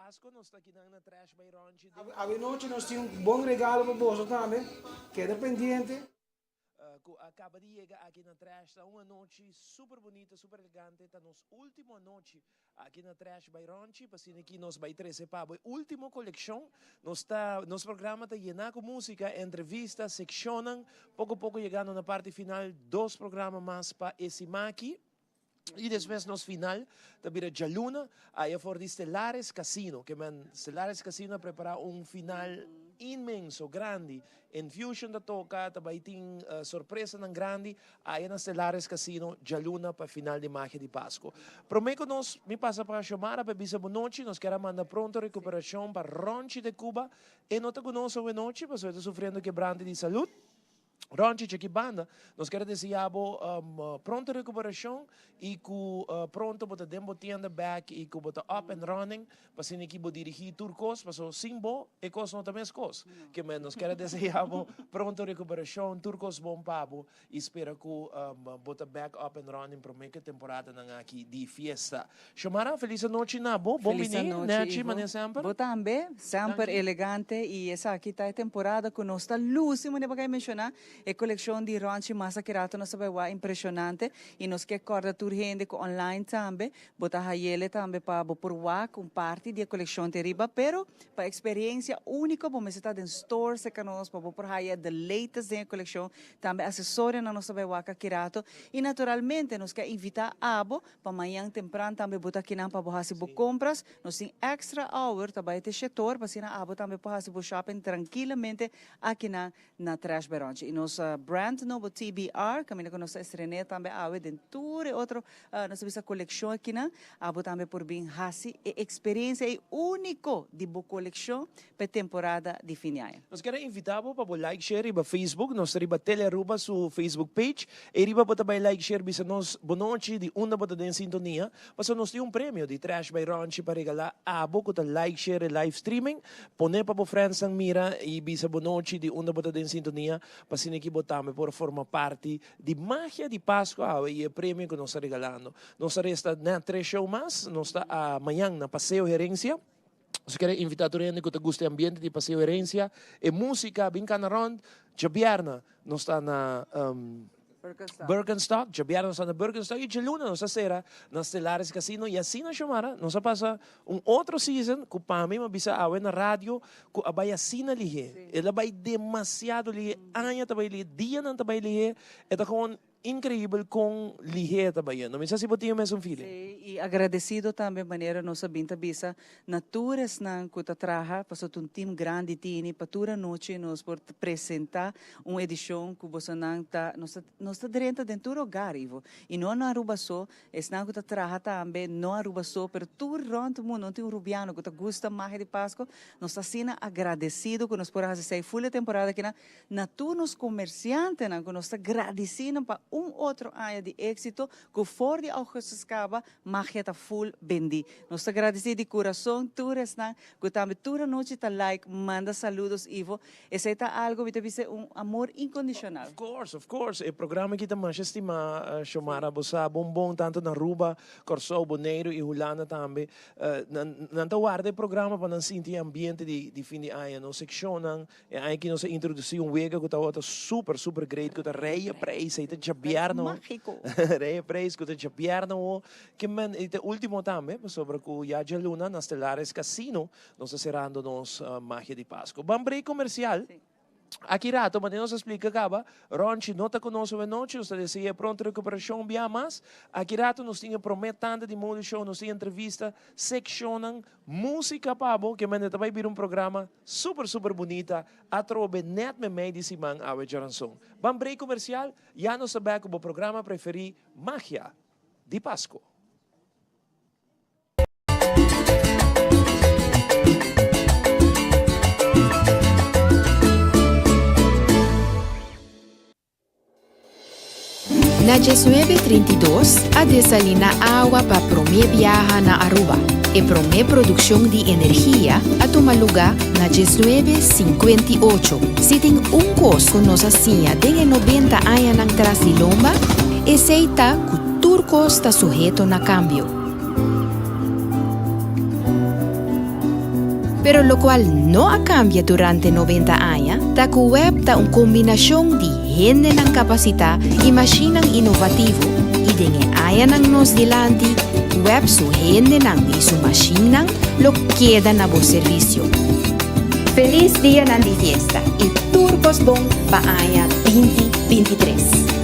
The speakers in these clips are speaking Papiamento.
Pasco, nos ta akinan na Trash by Ronchi den. Awe nochi nos tin un bon regalo pa boso tambe, keda pendiente. Cu a caba di yega aki na Trash, ta un anochi super bunita, super elegante, ta nos ultimo anochi aki na Trash by Ronchi, pa asina ki nos bay trece pa bo e ultimo coleccion. Nos ta, nos programa ta yena cu musica, entrevista, seccionnan, poco poco yegando na parti final, dos programa mas pa e siman aki. Y despues nos final ta bira djaluna aya for di Stellares Casino. Ke men Stellares Casino a prepara un final inmenso, grandi. Infusion ta toca, ta bay tin sorpresanan grandi aya na Stellares Casino djaluna pa final di Magia di Pasco. Prome cu nos mi pasa pa Xiomara pa e bisa bonochi, nos kier a manda pronto recuperacion pa Ronchi de Cuba. E no ta cu nos awenochi pasobra e ta sufriendo kebrante di salud. Ronchi dje ki banda, nos kier a desea bo pronto recuperacion y cu pronto bo ta den bo tienda bek y cu bo ta up and running pa asina ki bo dirigi tur cos, paso sin bo e cos no ta mes cos. Ke men nos kier a desea bo pronto recuperacion, tur cos bon pa bo y spera cu bo ta bek up and running prome cu e temporadanan aki di fiesta. Xiomara, feliz anochi na bo. Bon Feliz bini, anochi, Nechi, Ivo. manera semper. Bo tambe, semper Danki. elegante y esaki ta e temporada cu nos ta luci, manera bo a menciona, e coleccion di Ronchi mas aki rato nos ta bay wak impresionante y nos ke corda tur hende cu online tambe bo ta hayele tambe pa bo por wak un parti di e coleccion te riba, pero pa experiencia unico bo mester ta den store cerca nos pa bo por haya the latest den e coleccion, tambe accesorionan nos ta bay wak aki rato y naturalmente nos ke invita abo Pa mañan tempran tambe bo ta kinan pa bo hasi bo compras. Nos tin extra hour ta bai te shetor pa asina abo tambe por hasi bo shopping trankilamente akinan na Trash by Ronchi. Y nos brand nobo TBR caminda cu nos ta estrené tambe awe den tur e otro nos ta bisa coleccion akinan. Abo tambe por bin hasi e experiencia ey unico di bo coleccion pa e temporada di fin di aña. Nos kier a invita bo pa bo like share riba Facebook, nos ta riba Telearuba su Facebook page, ey riba bo ta bay like share bisa nos bonochi di unda bo ta den sintonia, pasobra nos tin un premio di Trash by Ronchi pa regala abo cu ta like share e live streaming, pone pa bo friendsnan mira y bisa bonochi di unda bo ta den sintonia pa asina ki bo tambe por forma parti di magia di Pasco awe y e premio cu nos ta regalando. Nos ta resta net tres show mas, nos ta a mañan na Paseo Herencia. Nos kere invita tur hende ku ta gusta e ambiente di Paseo Herencia, e músika, bin kana rònt. Djabièrnè nos ta na Birkenstock, djabièrnè nos ta na Birkenstock i djaluna nos ta sera na Stellaris Casino. I asina, Xiomara, nos a pasa un otro season ku pa mi, mi a bisa awe na radio, ku a bai asina lihé. El a bai demasiado lihé, aña ta bai lihé, dianan ta bai lihé. E ta kon Increibel con lihe ta bayendo. Mi sa si bo tin e mesun feeling. Sí, y agradecido tambe manera nos a bin ta bisa na tur esnan cu ta traha, pasobra ta un team grandi tini pa tur anochi nos por presenta un edicion cu bosonan ta, nos ta, nos ta drenta den tur hogar, Ivo. Y no na Aruba so, esnan cu ta traha tambe, no Aruba so, pero tur rond mundo, no tin un Rubiano cu ta gusta Magia di Pasco, nos ta asina agradecido cu nos por a haci esey full e temporada akinan. Na tur nos komersiantenan ku nos ta gradisí nan pa un otro aña di éksito ku for di ougùstus kaba magia ta ful bendí. Nos ta gradisí di kurason tur esnan ku tambe tur anochi ta like, manda saludos Ivo. Esei ta algu mi ta bisa un amor inkondishonal. Of course, of course. E programa aki ta masha stimá, Xiomara. Bo sa bon bon tantu na Aruba, Kòrsou, Boneiru i Hulanda tambe. Nan nan ta warda e programa pa nan sinti e ambiente di di fin di aña. Nos sekshonnan E aña aki nos a introduci un wega cu tabata super super great cu ta Rey e Prijs, ey ta djabièrnè awo. Magico. Rey e Prijs cu ta djabièrnè awo. Ke men y ta ultimo tambe pasobra cu ya djaluna na Stellares Casino nos ta cerando nos Magia di Pasco. Ban break comercial. Si. Aki rato manera nos a splica caba, Ronchi no ta cu nos awenochi, nos ta desea e pronto recuperacion un bia mas. Aki rato nos tin e prome tanda di Mode Show, nos tin entrevista, seccionnan, Musica pa bo ke mende ta bai bira un programa super super bunita atrobe net memey di siman awe djaranson. Ban break comercial, ya nos ta bek ku bo programa preferi Magia di Pasco. Na diesnuebe 32 a desaliná awa pa promé biaha na Aruba. E promé produkshon di energia a tuma lugá na diesnuebe 58. Si tin un kos ku nos a siña den e nobenta añanan tras di lomba, esei ta ku tur kos ta suheto na kambio. Pero locual no a cambia durante 90 aña ta cu web ta un combinacion di hendenan capacita y mashinnan innovativo y den e añanan nos dilanti web su hendenan y su mashinnan lo keda na bo servicio. Feliz dianan di fiesta y tur cos bon pa aña 2023.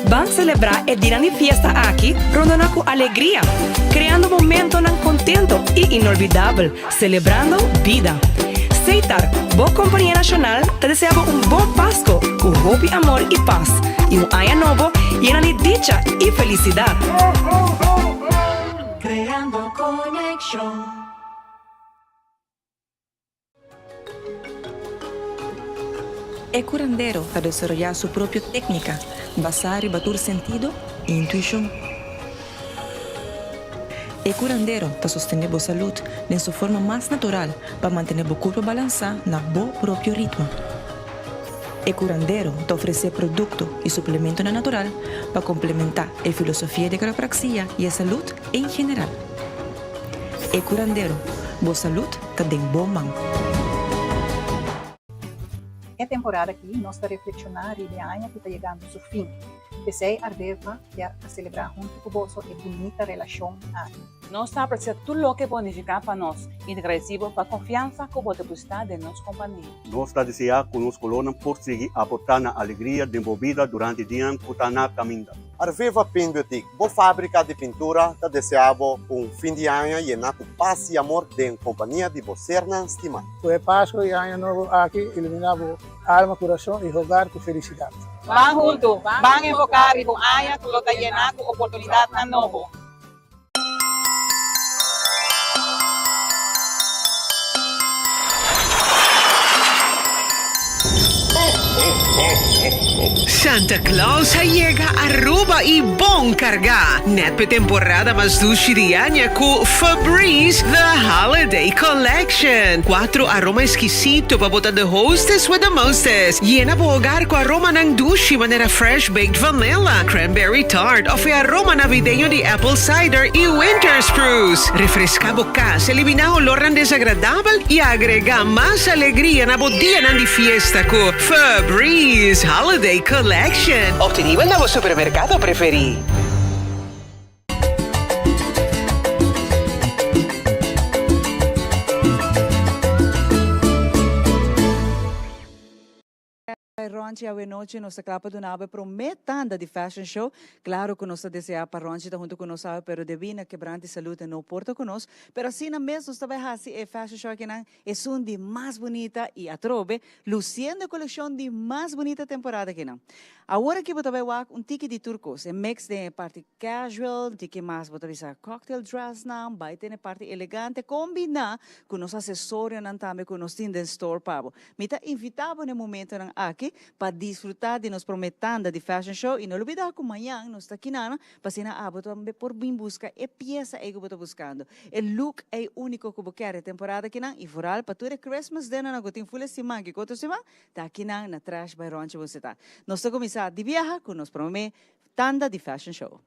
Ban celebra e dianan di fiesta aki rondona cu alegria, creando momentonan contento y inolvidabel, celebrando bida. Setar, bo compania nacional, ta desea bo un bon Pasco cu hopi amor y paz, y un aña nobo yena di dicha y felicidad. Creando conexion. E curandero ta desaroyá su propio técnica basá riba tur sentido y intuicion. E curandero ta sostené bo salud den su forma mas natural pa mantené bo curpa balansá na bo propio ritmo. E curandero ta ofresé producto y suplementonan natural pa complementá e filosofia di quiropraxia y e salud en general. E curandero, bo salud ta den bo man. E temporada aki nos ta reflekshoná riba e aña ku ta yegando su fin. P'esei Ardeva kier a selebrá huntu ku boso e bunita relashon aki. Nos ta apresia tur loke bo a nifiká pa nos i ta gradisí bo pa konfiansa ku bo depositá den nos kompania. Nos ta deseá ku nos kolornan por sigui aportá na alegria den bo bida durante dianan ku ta na kaminda. Arveva Paint Boutique, bo fábrika di pintura, ta deseá bo un fin di aña yená ku pas i amor den kompania di bo sernan stimá. Ku e Pasku i Aña Nobo aki iluminá bo alma, kurason i hogar ku felisidat. Ban huntu, ban enfoká riba un aña ku lo ta yená ku oportunidatnan nobo. Santa Claus a yega Aruba y bon carga! Net p'e temporada mas dushi di aña cu Febreze The Holiday Collection. Cuatro aroma exquisito pa bo ta the hostess with the mostest. Yena bo hogar cu aromanan dushi manera fresh baked vanilla, cranberry tart of e aroma navideño di apple cider y winter spruce. Refresca bo cas, elimina olornan desagradabel y agrega mas alegria na bo dianan di fiesta cu Febreze Holiday Collection. Obtenibel na bo supermercado preferi. Ronchi awenochi nos ta kla pa duna bo e prome tanda di fashion show. Claro cu nos ta desea pa Ronchi ta hunto cu nos awe pero debi na kebrant di salud e no por ta cu nos. Pero asina mes nos ta bay haci e fashion show akinan esun di mas bunita y atrobe luciendo e coleccion di mas bunita temporada akinan. Awor aki bo ta bay wak un tiki di tur cos, e mix den e parti casual, un tiki mas bo ta bisa cocktail dressnan, bay den e parti elegante combina cu nos accesorionan tambe cu nos tin den store pa bo. Mi ta invita bo na e momentonan aki pa disfruta di nos prome tanda di fashion show y no lubida cu mañan nos ta kinana pa asina abo tambe por bin busca e pieza ey cu bo ta buscando, e look ey unico cu bo kier e temporada kinan y vooral pa tur e Christmas dinnernan cu tin ful e siman ki cu otro siman ta kinan na Trash by Ronchi bo ta. Nos ta cuminsa di biaha cu nos prome tanda di fashion show.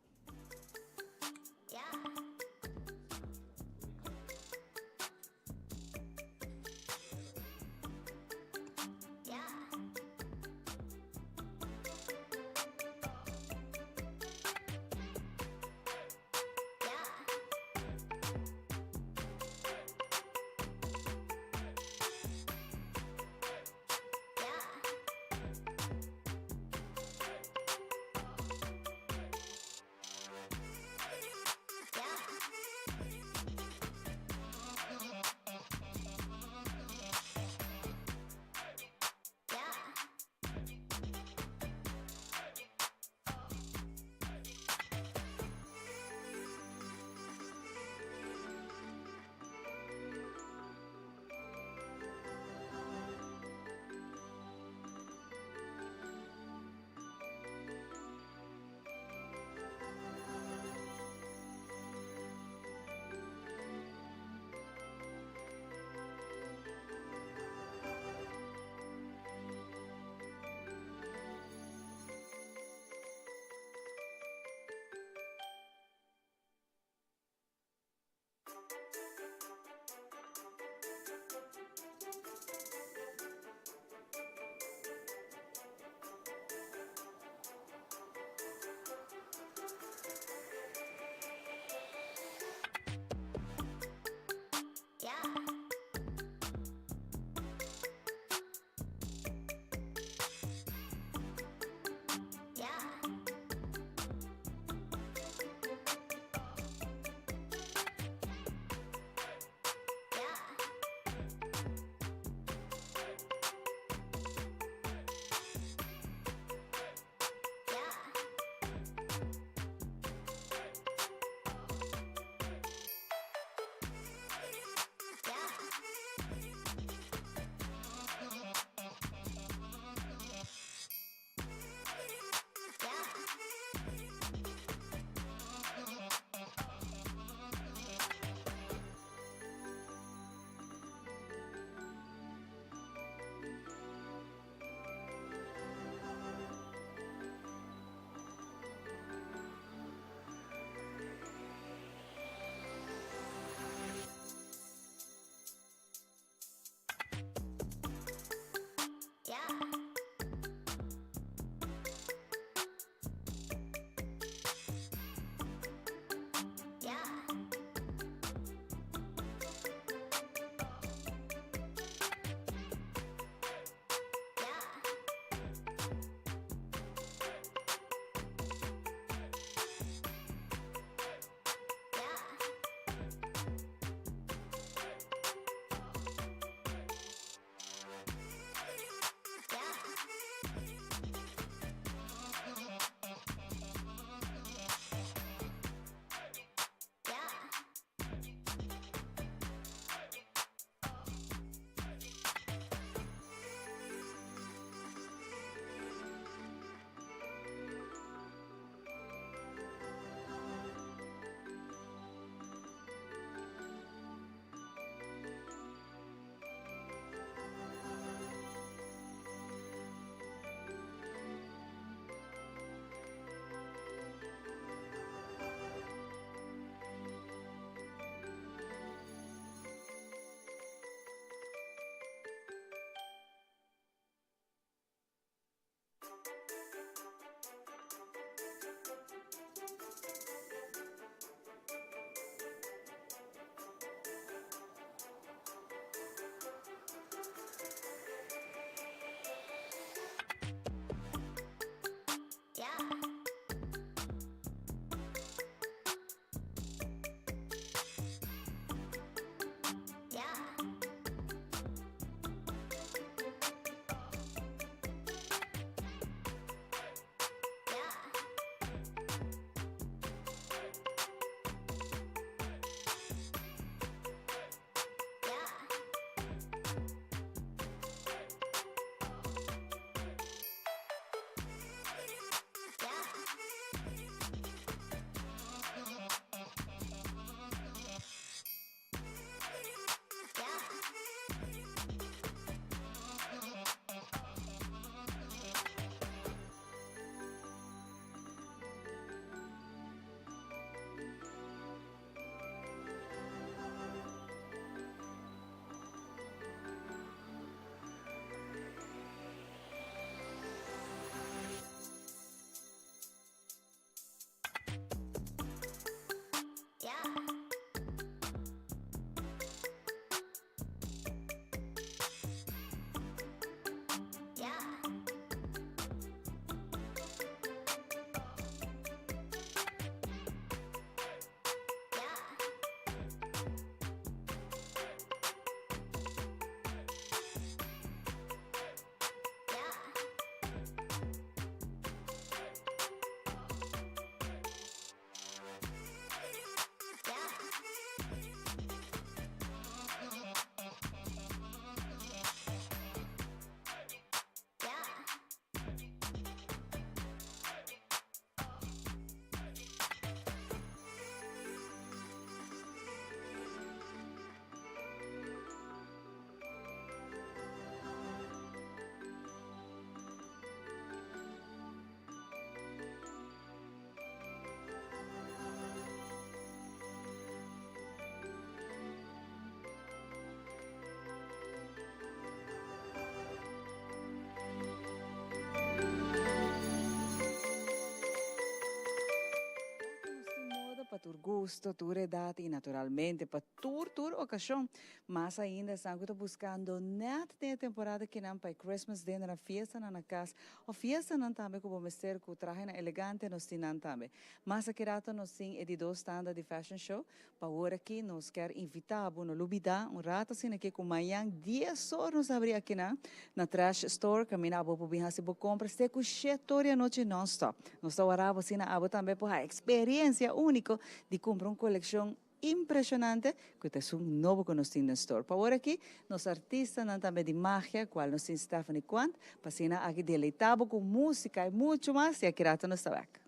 gusto, tur edad y naturalmente pa tur tur ocasion. Mas ainda esnan cu ta buscando net den e temporada kinan pa e Christmas dinner, a fiestanan na cas of fiestanan tambe cu bo mester cu trahenan elegante, nos tin nan tambe. Mas aki rato nos tin e di dos tanda di fashion show. Pa ora aki nos kier invita bo no lubida un rato asina aki cu mañan dies or nos habri akinan na Trash Store caminda abo por bin haci bo compras te cu shete or di anochi non stop. Nos ta wara bo asina abo tambe por haci experiencia unico di cumpra un coleccion impresionante cu ta esun nobo cu nos tin den store. Pa ora aki nos artistanan tambe di magia cual nos tin Stephanie Quant pa asina aki deleita bo cu musica y mucho mas y aki rato nos ta bek.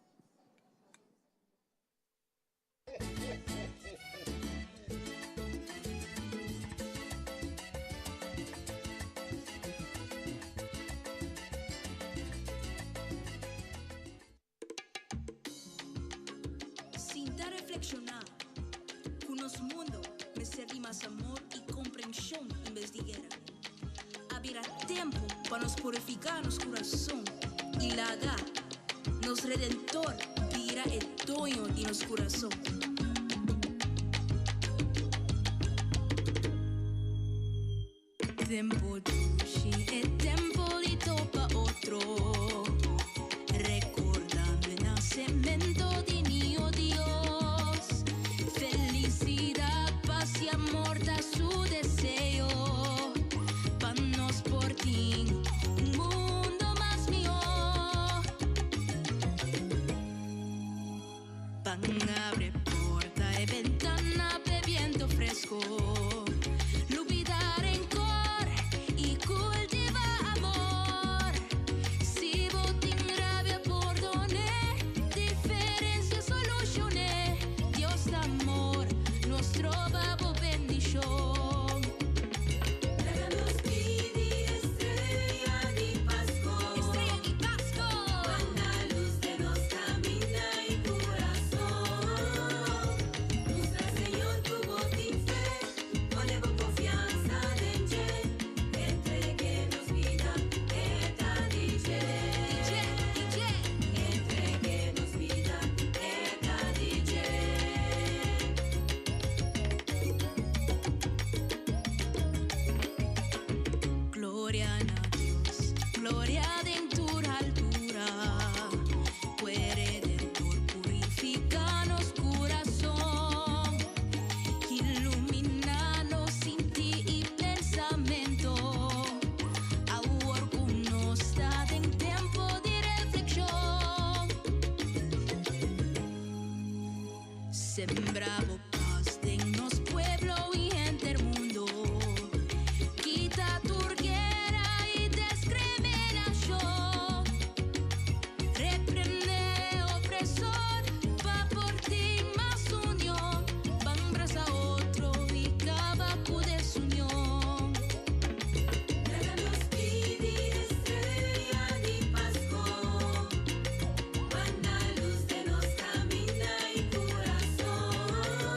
Sinta reflekshoná ku nos mundo mester di mas amor i komprenshon en bes di guera. A bira tempu pa nos purifiká nos kurason i laga nos Redentor bira e doño di nos kurason. Tempo dushi e tempo di topa otro, Recordando e nacemento di Niño Dios. Felicidad, paz y amor ta su deseo, Pa nos por tin un mundo mas mihor. Ban abre porta e bentana p'e viento fresco, Lubida rencor y cultiva amor. Si bo tin rabia pordon'é, Diferencia solucion'é. Dios ta amor, nos troba bo bendicion. Laga nos pidi estrella di Pasco. Estrella di Pasco. Manda luz den nos caminda y curason. Mustra Señor cu bo tin fe, pone bo confianza den dje, entregue nos bida, e ta di dje. Di dje, di dje. Entregue nos bida, e ta di dje. Gloria na Dios, gloria den tur altura, Cu e Redentor purifica nos curason, Ilumina nos sinti y pensamento, Awor cu nos ta den tempo di reflexion. Sembra bo pas den nos pueblo y henter mundo, Kita tur guera y descriminacion, Reprende opresor pa por tin mas union, Ban brasa otro y caba cu desunion. Laga nos pidi estrella di Pasco, Manda luz den nos caminda y curason.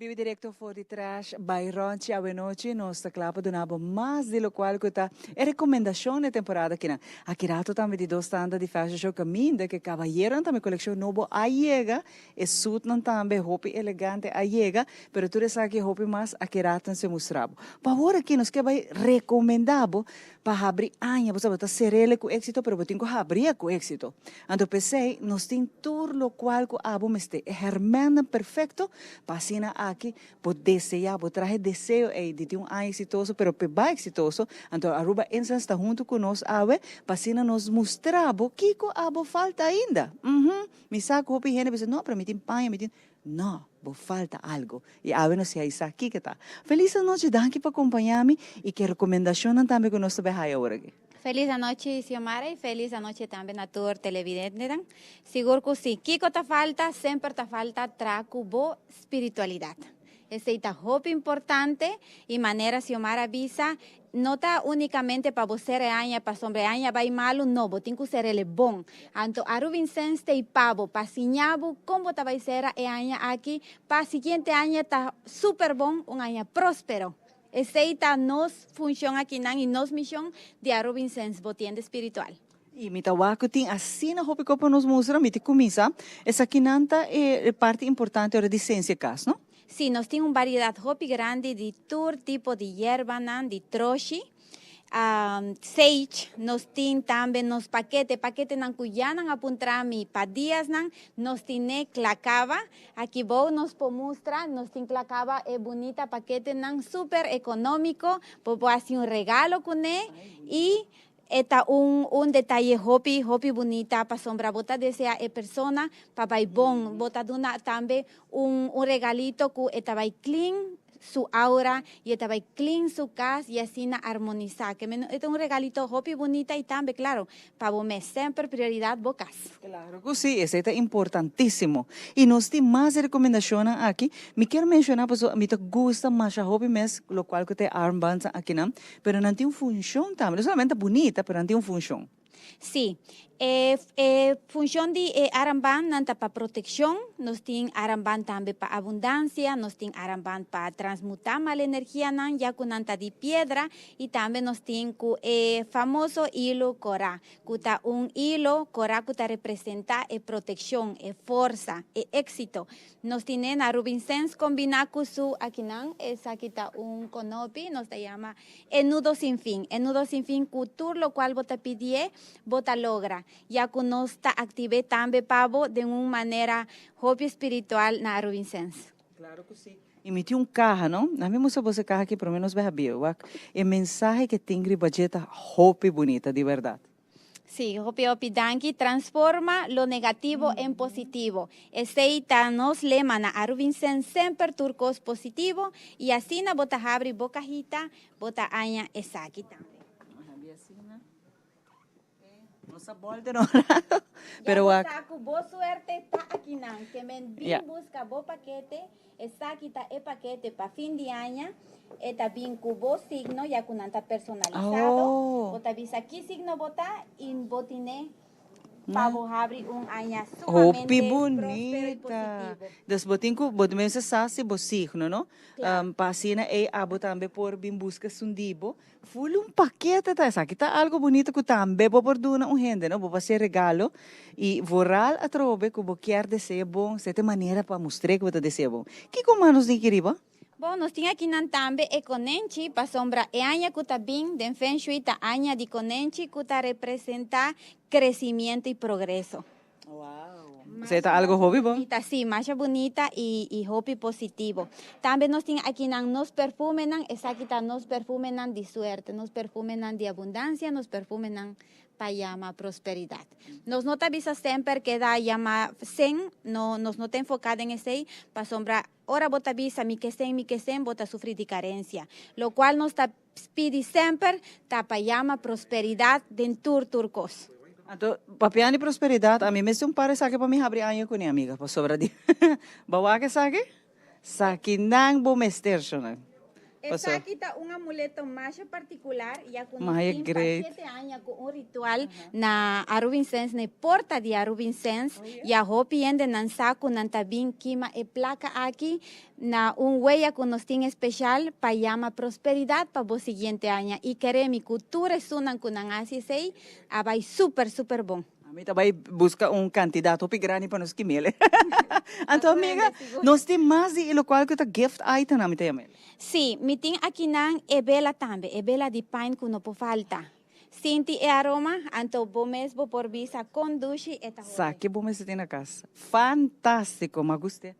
Bibo directo for di Trash by Ronchi. Awenochi nos ta cla pa duna bo mas di locual cu ta e recomendacion di temporada akinan. Aki rato tambe di dos tanda di fashion show caminda cu e cabayeronan tambe coleccion nobo a yega, e suitnan tambe hopi elegante a yega, pero tur esaki hopi mas aki rato nos a mustra bo. Pa awor aki nos ke bay recomenda bo pa habri aña, bo sa bo ta serele cu exito pero bo tin cu habrie cu exito. Anto p'esey nos tin tur locual cu abo mester, e hermennan perfecto pa asina aki bo desea, bo traha e deseo ey di tin un aña exitoso pero p'e bai exitoso. Anto Aruba Incense ta hunto cu nos awe pa asina nos mustra bo kico abo falta ainda. Uhmm, mi sa cu hopi hende bisa no pero mi tin paña, mi tin. No, bo falta algo. Y awe nos ya sa kico ta. Feliz anochi, danki pa acompaña mi y ke recomendacionnan tambe cu nos ta bay haya awor aki. Feliz anochi, Xiomara, y feliz anochi tambe na tur televidentenan. Sigur cu si. Kico ta falta? Semper ta falta tra cu bo spiritualidad. Esey ta hopi importante y manera Xiomara a bisa, no ta unicamente pa bo cera e aña pasobra e aña bay malo, no, bo tin cu cer'el bon. Anto Aruba Incense ta ey pa bo, pa siña bo con bo ta bay cera e aña aki pa siguiente aña ta super bon, un aña prospero. Esey ta nos funcion akinan y nos mision di Aruba Incense, bo tienda espiritual. Y mi ta wak cu tin asina hopi cos pa nos mustra, mi ta cuminsa. Esakinan ta e parti importante ora di censia cas, no? Si, nos tin un variedad hopi grandi di tur tipo di yerbanan, di troshi, sage, nos tin tambe nos pakete, paketenan cu ya nan a puntra mi pa diasnan, nos tine cla caba. Aki bou nos por mustra, nos tin cla caba e bunita paketenan super economico, bo por haci un regalo cune y e ta un un detaye hopi hopi bunita pasobra bo ta desea e persona pa bay bon, bo ta duna tambe un un regalito cu e ta bay clean su aura y e ta bay clean su cas y asina armonisa. Ke men e ta un regalito hopi bunita y tambe claro pa bo mes semper prioridad bo cas. Claro cu si, esey ta importantisimo. Y nos tin mas recomendacionnan aki. Mi kier menciona pasobra mi ta gusta masha hopi mes locual cu ta e armbands akinan. Pero nan tin un funcion tambe, no solamente bunita, pero nan tin un funcion. Sí, e e funcion di e aramband nan ta pa proteccion, nos tin aramband tambe pa abundancia, nos tin aramband pa transmuta mal energianan ya cu nan ta di piedra y tambe nos tin cu e famoso hilo cora, cu ta un hilo cora cu ta representa e proteccion, e forsa, e exito. Nos tine na Rubinsens combina cu su akinan, esaki ta un konopi, nos ta yama e nudo sin fin. E nudo sin fin cu tur locual bo ta pidié, bo ta logra, ya cu nos ta activ'é tambe pa bo den un manera hopi spiritual na Rubinsens. Claro cu si. Y mi tin un caha, no? Na mi mustra boso e caha aki, prome nos bay habie. Wak, e mensahe ke tin riba dje ta hopi bunita, di berdad. Sí, hopi hopi danki. Transforma lo negativo en positivo. Esey ta nos lema na Aruvincen, semper tur cos positivo y asina bo ta habri bo cajita, bo ta aña esaki tambe. Nos a bolter un rato, pero Ya bo sa cu bo suerte ta akinan, ke men bin busca bo pakete. Esaki ta e pakete pa fin di aña. E ta bin ku bo signo, ya ku nan ta personalisado. Bo ta bisa ki signo bo ta i bo tine pa bo habri un aña sumamente Hopi próspero i bunita. positivo. Dus bo tin ku bo mester sa si bo signo, no? Pa asina ei abo tambe por bin buska esun di bo. Ful un pakete ta esaki ta algo bunito cu tambe bo por duna un hende no, bo por haci regalo y vooral atrobe cu bo kier desea bon, esei ta e manera pa mustr'e cu bo ta desea bon. Kico mas nos tin aki riba? Bon, nos tin akinan tambe e konenchi, pasobra e aña cu ta bin den Feng Shui ta aña di konenchi cu ta representa crecimiento y progreso. Esei ta algo hopi bon. Bunita, sí, masha bunita y y hopi positivo. Tambe nos tin akinan nos perfumenan, esaki ta nos perfumenan di suerte, nos perfumenan di abundancia, nos perfumenan pa yama prosperidad. Nos no ta bisa semper keda yama sen, no, nos no ta enfoca den esei, pasobra ora bo ta bisa mi ke sen, mi ke sen, bo ta sufri di carencia. Locual nos ta Pidi semper ta pa yama prosperidad den tur tur cos. Anto, papian di prosperidad, ami mester un par esaki pa mi habri aña cu ni amiga, pasobra di bo wak esaki? Sakinan bo mester, shonnan. Paso. Esaki ta un amuleto masha particular ya cu nos Maya tin pa great. shete aña cu un ritual na Arubinsens, na e porta di Arubinsens. Ya hopi hendenan sa cu nan ta bin kima e placa aki na un weya cu nos tin especial pa yama prosperidad pa bo siguiente aña. Y kere mi cu tur esunnan cu nan haci esey a bay super super bon. Ami ta bai buska un kantidat hopi grandi pa nos kimele. Anto amiga, nos tin mas di e lokual ku ta gift item ami ta yama el. Sí, mi tin akinan e bela tambe, e bela di pain ku no por falta. Sinti e aroma, anto bo mes bo por bisa kon dushi e ta hole. Sa ke bo mester tin na kas. Fantástiko, m'a gust'é.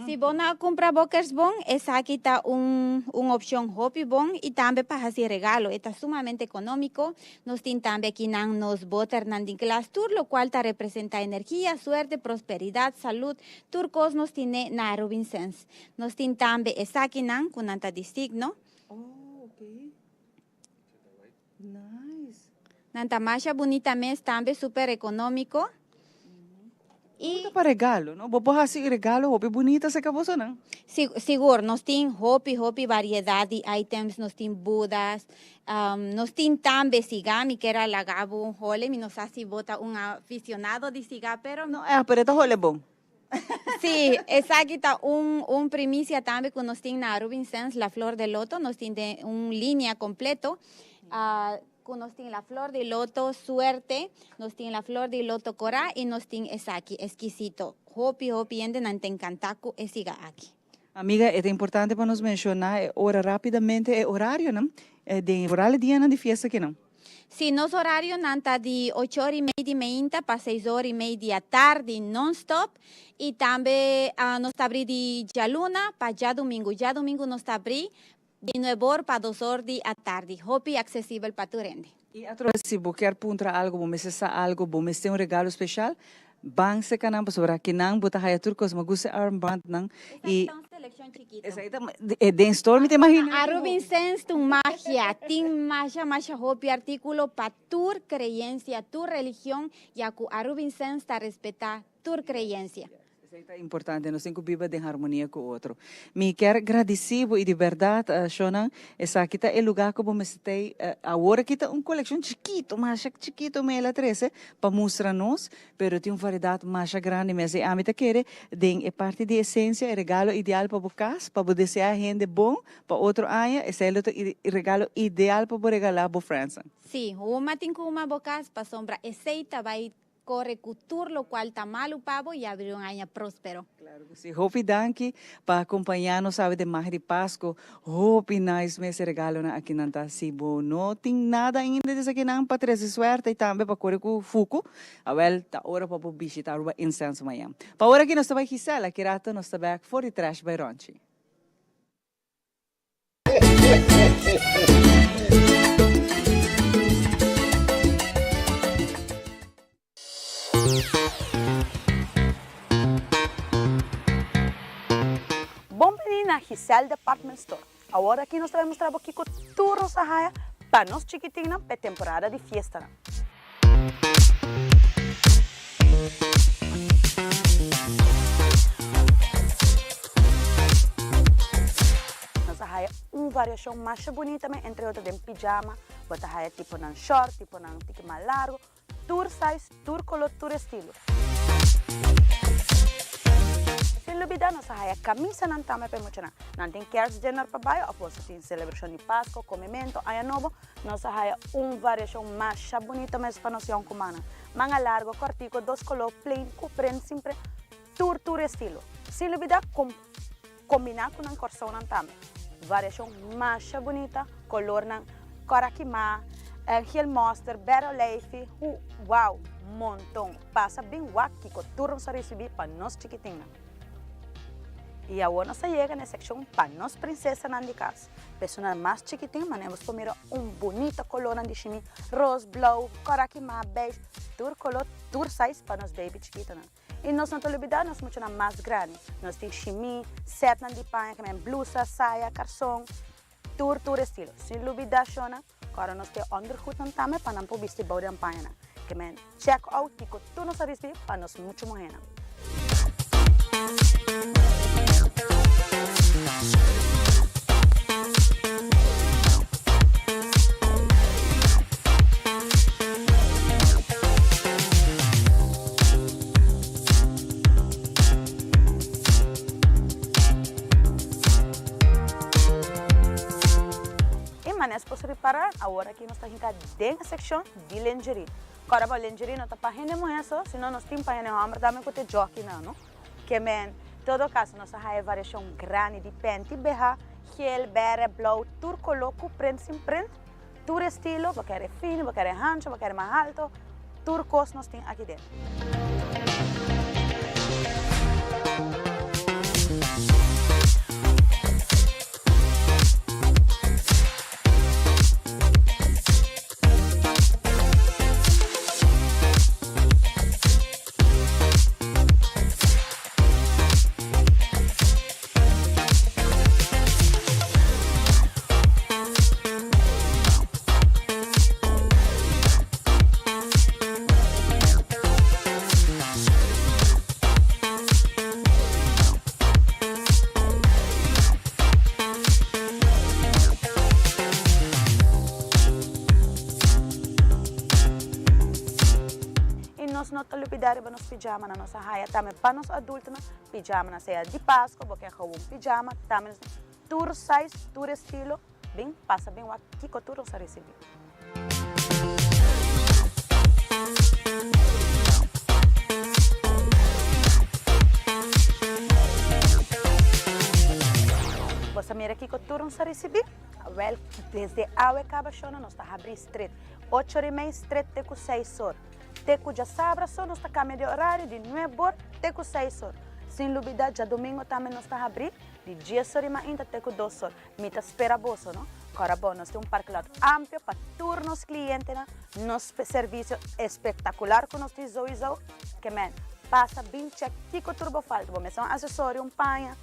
Si bo no a cumpra bo kerstboom, esaki ta un un opcion hopi bon y tambe pa haci regalo. E ta sumamente economico. Nos tin tambe akinan nos boternan di glas, tur locual ta representa energia, suerte, prosperidad, salud, tur cos nos tine na Arubinsens. Nos tin tambe esakinan cu nan ta di signo. Oh, ok. Nice. Nan ta masha bunita mes tambe super economico. Y ta pa regalo no? Bo por haci regalo hopi bunita cerca bosonan. Sigur, nos tin hopi hopi variedad di items, nos tin budas, nos tin tambe siga, mi kier a laga bo un hole, mi no sa si bo ta un aficionado di siga pero. No, pero e ta hole bon. Sí, esaki ta un un primicia tambe cu nos tin na Arubinsens, La Flor de Loto, nos tin den un linea completo cu nos tin La Flor de Loto Suerte, nos tin La Flor de Loto Cora y nos tin esaki, Exquisito. Hopi hopi hende nan ta encanta cu e siga aki. Amiga, e ta importante pa nos menciona e ora rapidamente, e horarionan den vooral e dianan di fiesta akinan. Si, nos horarionan ta di ocho or y mei di meinta pa seis or y mei di atardi non-stop y tambe nos ta abri di djaluna pa djadumingu. Djadumingu nos ta abri di nuebe or pa dos or di atardi. Hopi accesibel pa tur hende. Y atrobe si bo kier puntra algo, bo mester sa algo, bo mester un regalo special, Ban seca nan pasobra akinan bo ta haya tur cos. Mi gusta e armbandnan y Esaki ta un seleccion chikito. Esaki ta den store mi ta imagina. Arubinsens ta un magia. Tin masha masha hopi articulo pa tur creencia, tur religion, ya cu Arubinsens ta respeta tur creencia. Esei ta importante, nos tin ku biba den harmonia ku otro. Mi kier gradisí bo i di bèrdat, shonnan, esaki ta e lugá ku bo mester ta ei. Awor aki ta un kolekshon chikitu, masha chikitu mi el a trese pa mustra nos, pero tin un variedat masha grandi mes. I ami ta kere den e parti di esensia, e regalo ideal pa bo kas, pa bo deseá hende bon pa otro aña, esei lo ta e regalo ideal pa bo regalá bo friendsnan. Sí, huma tin ku huma bo kas pasobra esei ta bai Kore ku tur lokual ta malu pa bo i abri un aña próspero. Claro ku si. Hopi danki pa akompañá nos awe den Magia di Pasku. Hopi nice mes e regalonan akinan ta. Si bo no tin nada ainda di esakinan pa trese suerte i tambe pa kore ku fuku, awel ta ora pa bo bishita Aruba Incense mañan. Pa ora aki nos ta bai Gisela, ki rato nos ta bek for di Trash by Ronchi. Bon bini na Giselle Department Store. Awor aki nos ta bai mustra bo kiko tur nos a haya pa nos chikitinnan p'e temporada di fiestanan. Nos a haya un variashon masha bunita men, entre otro den pijama, bo ta haya tiponan short, tiponan tiki mas largo, tur size, tur color, tur estilo. Sin lubida nos a haya camisanan tambe pa e muchanan. Nan tin kerstdinner pa bai of boso tin celebracion di Pasco, comemento, Aña Nobo, Nos a haya un variashon masha bunita mes pa nos yònkumannan. Manga largo, kòrtiku, dos koló, plain, ku prent, sin prent, tur tur estilo. Sin lubidá kon kombiná ku nan kòrsounan tambe. Variashon masha bunita, kolornan kòrá kimá, gel mòster, bèrdè oleifi, hu wou, monton. Pasa bin wak kiko tur nos a risibí pa nos chikitinnan. I awor nos a yega na e sekshon pa nos prinsesanan di kas. Personanan mas chikitin manera bos por mira un bunita colornan di shimi ros, blauw, cora kima, beige, tur color, tur size pa nos baby chikitonan. Y nos no ta lubida nos muchanan mas grandi. Nos tin shimi, setnan di paña, kimen blusa, saya, carson, tur tur estilo. Sin lubida shona, cora nos tin ondergoednan tambe pa nan por bisti bou den pañanan. Kimen check out kico tur nos a ricibi pa nos mucho muhernan. mes por ripara, awor aki nos ta hinka den e sekshon di lingerie. Kòrda bo, lingerie no ta pa hende muhé so, sino nos tin pa hende hòmber tambe ku ta e djòkinan, no? Ke men, todo kaso nos a haya variashon grandi di penti beha, gel, bèrdè, blou, tur koló ku print sin print, tur estilo, bo kere fini, bo kere hancho, bo kere mas halto, tur kos nos tin aki den. Y nos no ta lubida riba nos pijamanan, nos a haya tambe pa nos adultonan pijamanan, sea di Pasco bo ke gewoon pijama, tambe nos tin tur size, tur estilo, bin pasa bin wak kiko tur nos a ricibi. Bo sa mira kiko tur nos a ricibi? Awel, desde awe caba shona nos ta habri stret. Ocho or y mei stret te cu seis or. Te cu djasabra so nos ta cambia di horario di nuebe or te cu seis or. Sin lubida djadomingo tambe nos ta habri di dies or y mainta te cu dos or. Mi ta spera boso no. Cora bo, nos tin un parklot amplio pa tur nos clientenan. Nos servicio espectacular cu nos tin souiso. Ke men, pasa bin check kico tur bo falta. Bo mester un accesorio, un paña,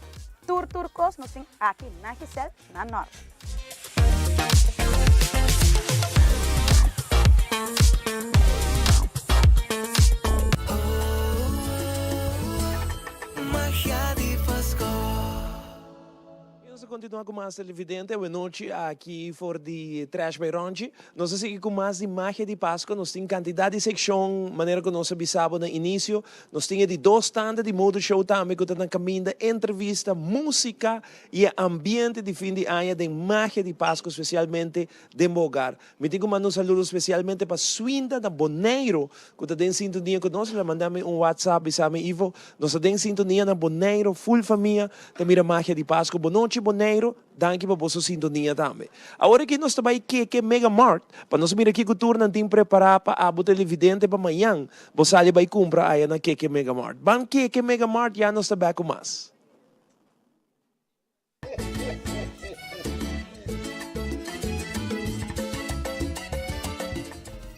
tur tur cos nos tin aki na Giselle. Na Nort. Magia di Pasco. Y nos ta continua cu mas televidente awe nochi aki for di Trash by Ronchi. Nos ta sigui cu mas di Magia di Pasco. Nos tin cantidad di seccion manera cu nos a bisa bo na inicio. Nos tin e di dos tanda di Motor Show tambe cu ta na caminda, entrevista, musica y e ambiente di fin di aña den Magia di Pasco specialmente den bo hogar. Mi tin cu manda un saludo specialmente pa Swinda na Boneiro cu ta den sintonia cu nos. El a manda mi un WhatsApp bisa mi, Ivo, nos ta den sintonia na Boneiro, full famia ta mira Magia di Pasco. Bonochi Boneiro, danki pa boso sintonia tambe. Awor aki nos ta bay Keke Mega Mart pa nos mira kico tur nan tin prepara pa abo televidente pa mañan bo sali bay cumpra aya na Keke Mega Mart. Ban Keke Mega Mart ya nos ta bek cu mas.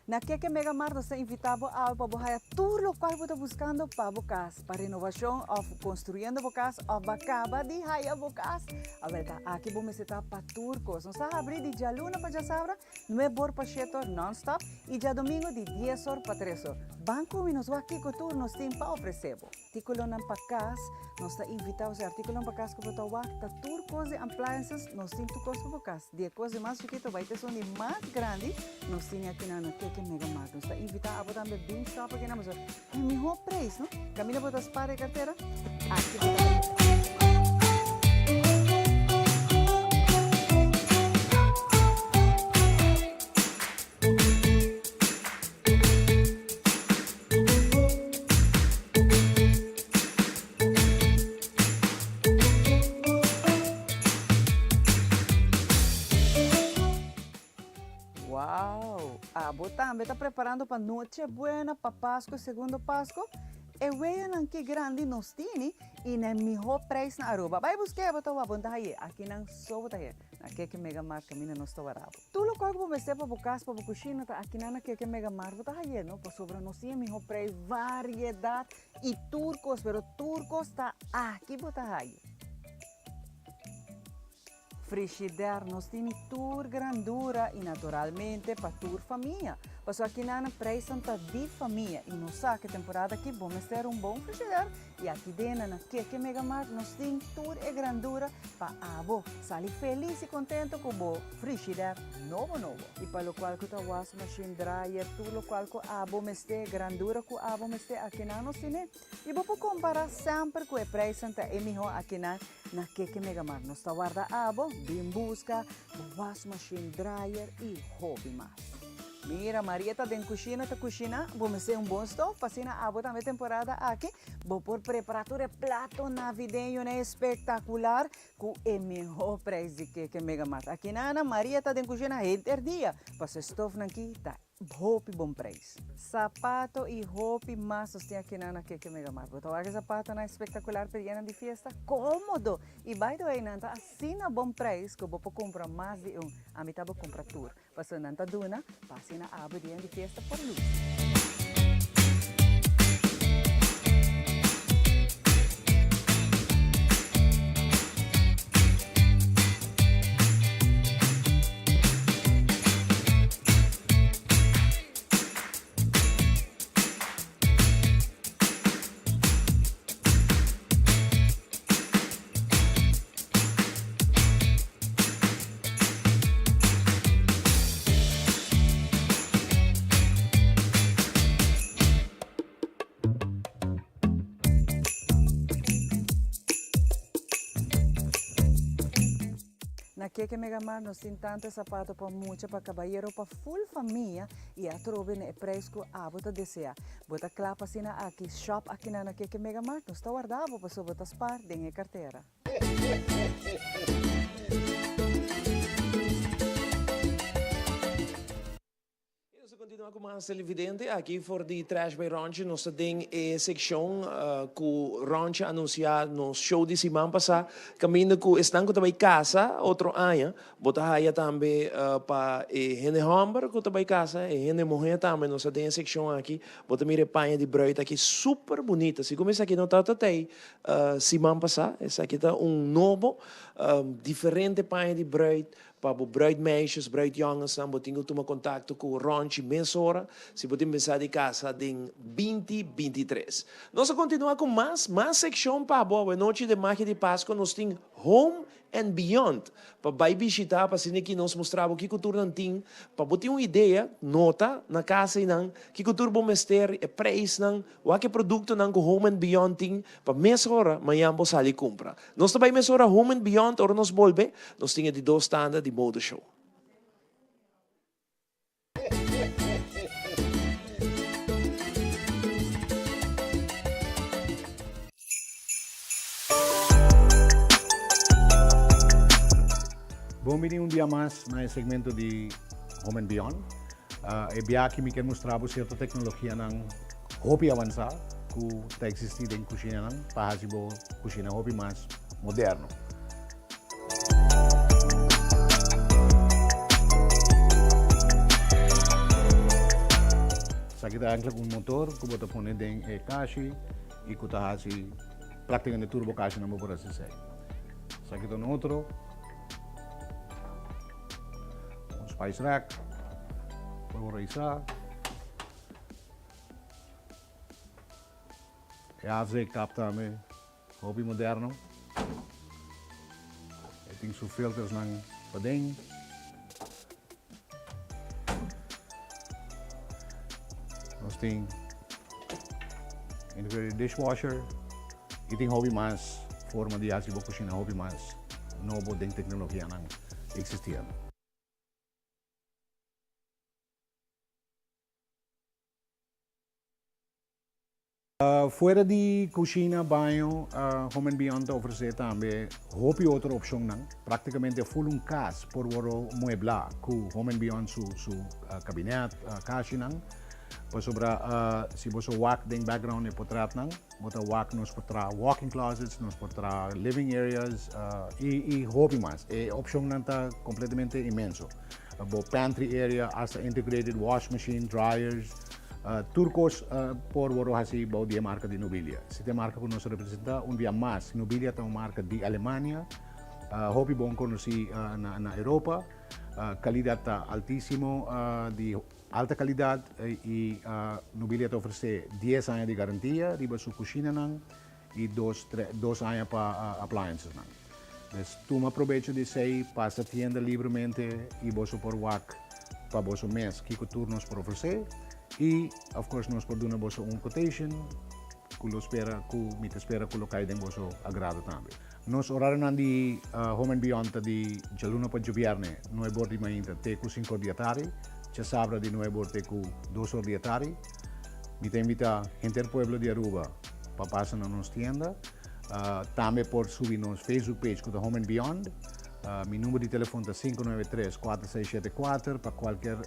Na Keke Mega Mart nos ta invita bo awe pa bo haya tur locual bo ta buscando pa bo cas, pa renovacion of construyendo bo cas of ba caba di haya bo cas. Awel ta aki bo mester ta pa tur cos. Nos ta habri di djaluna pa djasabra Nuebe or pa shete or non-stop y djadomingo di dies or pa tres or. Ban cu mi nos wak kico tur nos tin pa ofrece bo. Articulonan pa cas, nos ta invita bo si articulonan pa cas cu bo ta wak ta tur cos di appliances, nos tin tur cos pa bo cas. Di e cos di mas chikito bay te esun di mas grandi nos tin akinan na Keke Mega Mart. Nos ta invita abo tambe bin shop akinan pasobra e miho prijs no. Caminda bo ta spaar e cartera, aki bo ta bay. Wow! Abo tambe ta preparando pa Noche Buena, pa Pasco, Segundo Pasco? E weyanan ki grandi nos tini y na e miho prijs na Aruba. Bay busca bo ta wak bo ta haye. Akinan so bo ta haye. Na Keke Mega Mart caminda nos ta wara bo. Tur locual cu bo mester pa bo cas, pa bo cushina ta akinan na Keke Mega Mart bo ta haye no. Pasobra nos tin e miho prijs, variedad y tur cos, pero tur cos ta aki bo ta haye. Frigidaire nos tini tur grandura y naturalmente pa tur famia. Paso akinan prijsnan ta di famia y nos sa cu e temporada aki bo mester un bon frigider y aki den na Keke Mega Mart nos tin tur e grandura pa abo sali feliz y contento cu bo frigider nobo nobo. Y pa locual cu ta was machine, dryer, tur locual cu abo mester, grandura cu abo mester akinan nos tine. Y bo por compara semper cu e prijsnan ta e miho akinan na Keke Mega Mart. Nos ta warda abo, bin busca bo was machine, dryer y hopi mas. Mira, Maria ta den cushina ta cushina, bo mester un bon stof pa asina abo tambe temporada aki bo por prepara tur e plato navideñonan espectacular cu e miho prijs di Keke Mega Mart. Akinana Maria ta den cushina henter dia pasobra e stofnan ki ta Hopi bon prijs. Sapato y hopi mas nos tin aki na Keke Mega Mart. Bo ta wak e zapatonan espectacular pa e dianan di fiesta? Comodo! Y by the way nan ta asina bon prijs cu bo por cumpra mas di un. Ami ta bo cumpra tur. Pasobra nan ta duna pa asina abo e dianan di fiesta por luci. Na Keke Mega Mart nos tin tanto e sapato pa mucha, pa kabayero, pa full famia y atrobe na e prijs cu abo ta desea. Bo ta cla pa asina aki shop akinan na Keke Mega Mart? Nos ta warda abo pasobra bo ta spaar den e cartera. Y nos ta continua cu mas televidente aki for di Trash by Ronchi. Nos ta den e seccion cu Ronchi a anuncia nos show di siman pasa. Caminda cu esnan cu ta bay casa otro aña, bo ta haya tambe pa e hende homber cu ta bay casa, e hende muher tambe. Nos ta den e seccion aki. Bo ta mira e paña di bruid aki super bunita. Segun esaki no tabata tey siman pasa, esaki ta un nobo, diferente paña di bruid. Pa bo bruidmeisjes, bruidjongensnan bo tin ku tuma kontakto ku Ronchi mesora si bo tin pensa di kasa den binti 23. Nos a kontinua ku mas mas sekshon pa bo awe nochi den Magia di Pasko nos tin Home and Beyond pa bai bishita pa asina ki nos mustra bo kiko tur nan tin pa bo tin un idea nota na kas einan kiko tur bo mester e preisnan wak e produktonan ku Home and Beyond tin pa mesora mañan bo sali kumpra. Nos ta bai mesora Home and Beyond ora nos bolbe, nos tin e di dos tanda di Mode Show. Bon bini un dia mas na e segmento di Home and Beyond. E bia aki mi kier mustra bo cierto tecnologianan hopi avansa cu ta existi den cushinanan pa haci bo cushina hopi mas moderno. Esaki ta eigenlijk un motor cu bo ta pone den e kashi y cu ta haci practicamente tur bo kashinan bo por haci esey. Esaki ta un otro. Un spice rack. Por reisa. E afzeekkap tambe, hopi moderno. E tin su filtersnan paden. Nos tin integrated dishwasher y tin hopi mas forma di haci bo cushina hopi mas nobo den tecnologianan existiendo. Fuera di cushina, baño, Home and Beyond ta ofrece tambe hopi otro opcionnan. Practicamente full un cas por worde muebla cu Home and Beyond su su cabinet, cashinan. Pasobra si boso wak den background e potretnan, bo ta wak nos por traha walk-in closets, nos por traha living areas y y hopi mas. E opcionnan ta completamente inmenso. Bo pantry area, hasta integrated wash machine, dryers, tur kos por wòrdu hasi bou di e marka di Nobilia. Si ta e marka ku nos representá un dia mas. Nobilia ta un marka di Alemania, hopi bon konosí na Europa. Kalidat ta altísimo di. Alta calidad y Nobilia ta ofrece dies aña di garantia riba su cushinanan y dos dos aña pa appliancesnan. Dus tuma probecho di esey, pasa tienda libremente y boso por wak pa boso mes kico tur nos por ofrece y of course nos por duna boso un quotation cu lo spera cu mi ta spera cu lo cay den boso agrado tambe. Nos orarionan di Home and Beyond ta di djaluna pa djobierne nuebe or di mainta te cu cinco or di atardi, djasabra di nuebe or te cu dos or di atardi. Mi ta invita henter pueblo di Aruba pa pasa na nos tienda. Tambe por subi nos Facebook page cu ta Home and Beyond. Mi number di telefon ta 593 4674 pa cualkier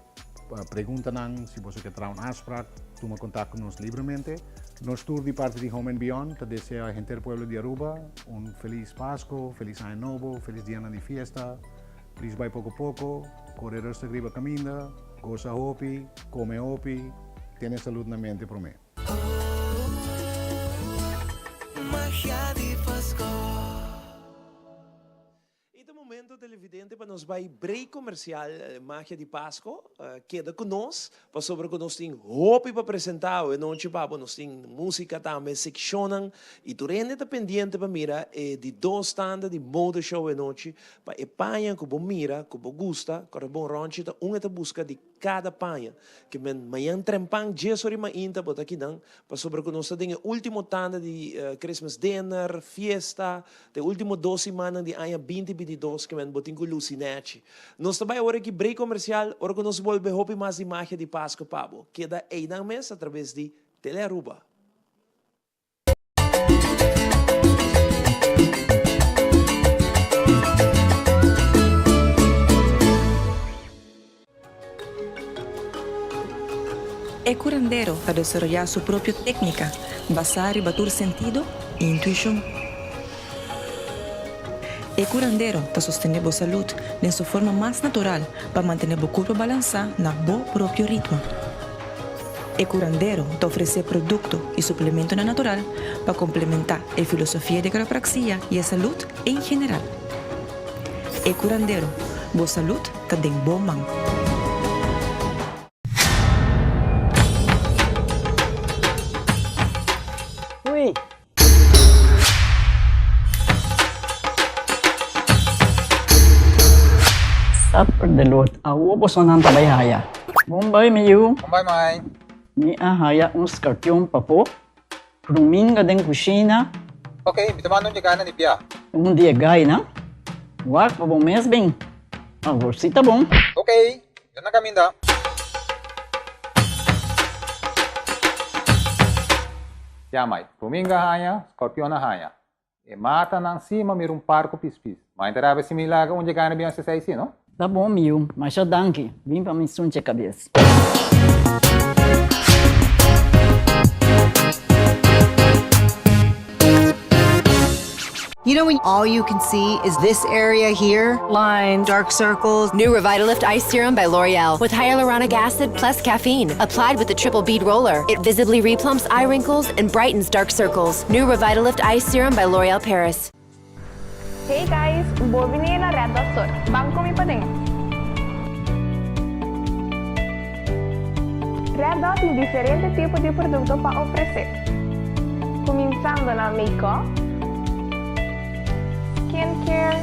preguntanan, si boso ke traha un afspraak, tuma contacto cu nos libremente. Nos tur di parti di Home and Beyond ta desea henter pueblo di Aruba un feliz Pasco, feliz Aña Nobo, feliz dianan di fiesta. Pris bai poco poco, core rustig riba caminda, goza hopi, come hopi, tene salud na mente prome. Magia di Pasco. E ta momento televidente pa nos bai break comercial Magia di Pasco keda cu nos pasobra cu nos tin hopi pa presenta awe nochi pa bo nos tin musica tambe seccionnan y tur hende ta pendiente pa mira e di dos tanda di mode show awe nochi pa e paña cu bo mira cu bo gusta corda bon Ronchi ta un e ta busca di Kada paña. Ke men mañan trempan djes ora i mainta bo ta kinan, pasobra ku nos ta den e último tanda di Christmas dinner, fiesta, ta e último dos simannan di aña 2022 ke men bo tin ku lusi nèchi. Nos ta bai awor aki break komersial, ora ku nos bolbe hopi mas di magia di Pasku pa bo. Keda einan mes a traves di Telearuba. E curandero ta desaroyá su propio técnica basá riba tur sentido i intuishon. E curandero ta sostené bo salud den su forma mas natural pa mantené bo curpa balansá na bo propio ritmo. E curandero ta ofresé produkto i suplementonan natural pa komplementá e filosofia di quiropraxia i e salud en general. E curandero, bo salud ta den bo man. Ui! Supper de lot awo bosonan ta bai haya. Bon bai mi yu. Bon bai mai. Mi a haya un skarpion papo. Pruminga den kushina. Ok, mi ta manda un dje gainan di bia. Un di e gainan? Wak pa bo mes bin. Awor si ta bon. Ok, mi ta na kaminda. Ya mai, Pruminga haña, Scorpion a haña. E matanan si ma mira un par ku pispis. Ma inta rabia si mi laga un dje gana bion sesei si, no? Ta bon mi yu, masha danki. Bin pa mi sunche kabes. You know when all you can see is this area here? Lines, dark circles. New Revitalift Ice Serum by L'Oreal with hyaluronic acid plus caffeine. Applied with the triple bead roller, it visibly replumps eye wrinkles and brightens dark circles. New Revitalift Ice Serum by L'Oreal Paris. Hey guys, bon bini na Red Dot Store. Ban cu mi paden. Red Dot tin diferente tipo di producto pa ofrece. Cuminsando na make-up, skincare,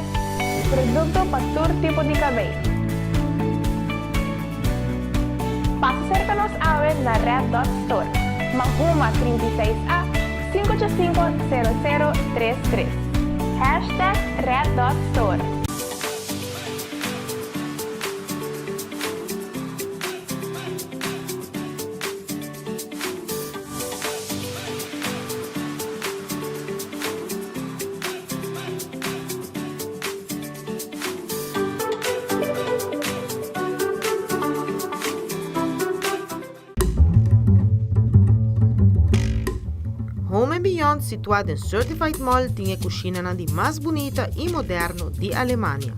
producto pa tur tipo di cabey. Pasa cerca nos awe na Red Dot Store, Mahuma 36 A, 585 0033. Hashtag Red Dot Store. Home and Beyond situá den Certified Mall tin e kushinanan di mas bunita i moderno di Alemania.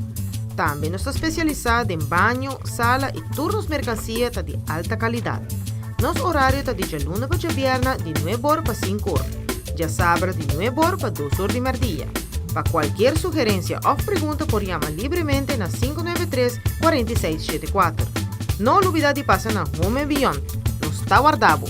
Tambe nos ta spesialisá den baño, sala i tur nos merkansia ta di alta kalidat. Nos orario ta di djaluna pa djabièrnè di nuebe or pa sinku or, djasabra di nuebe or pa dos or di mèrdia. Pa kualkier sugerensia òf pregunta por yama libremente na 593 46 74. No lubida di pasa na Home and Beyond. Nos ta warda bo!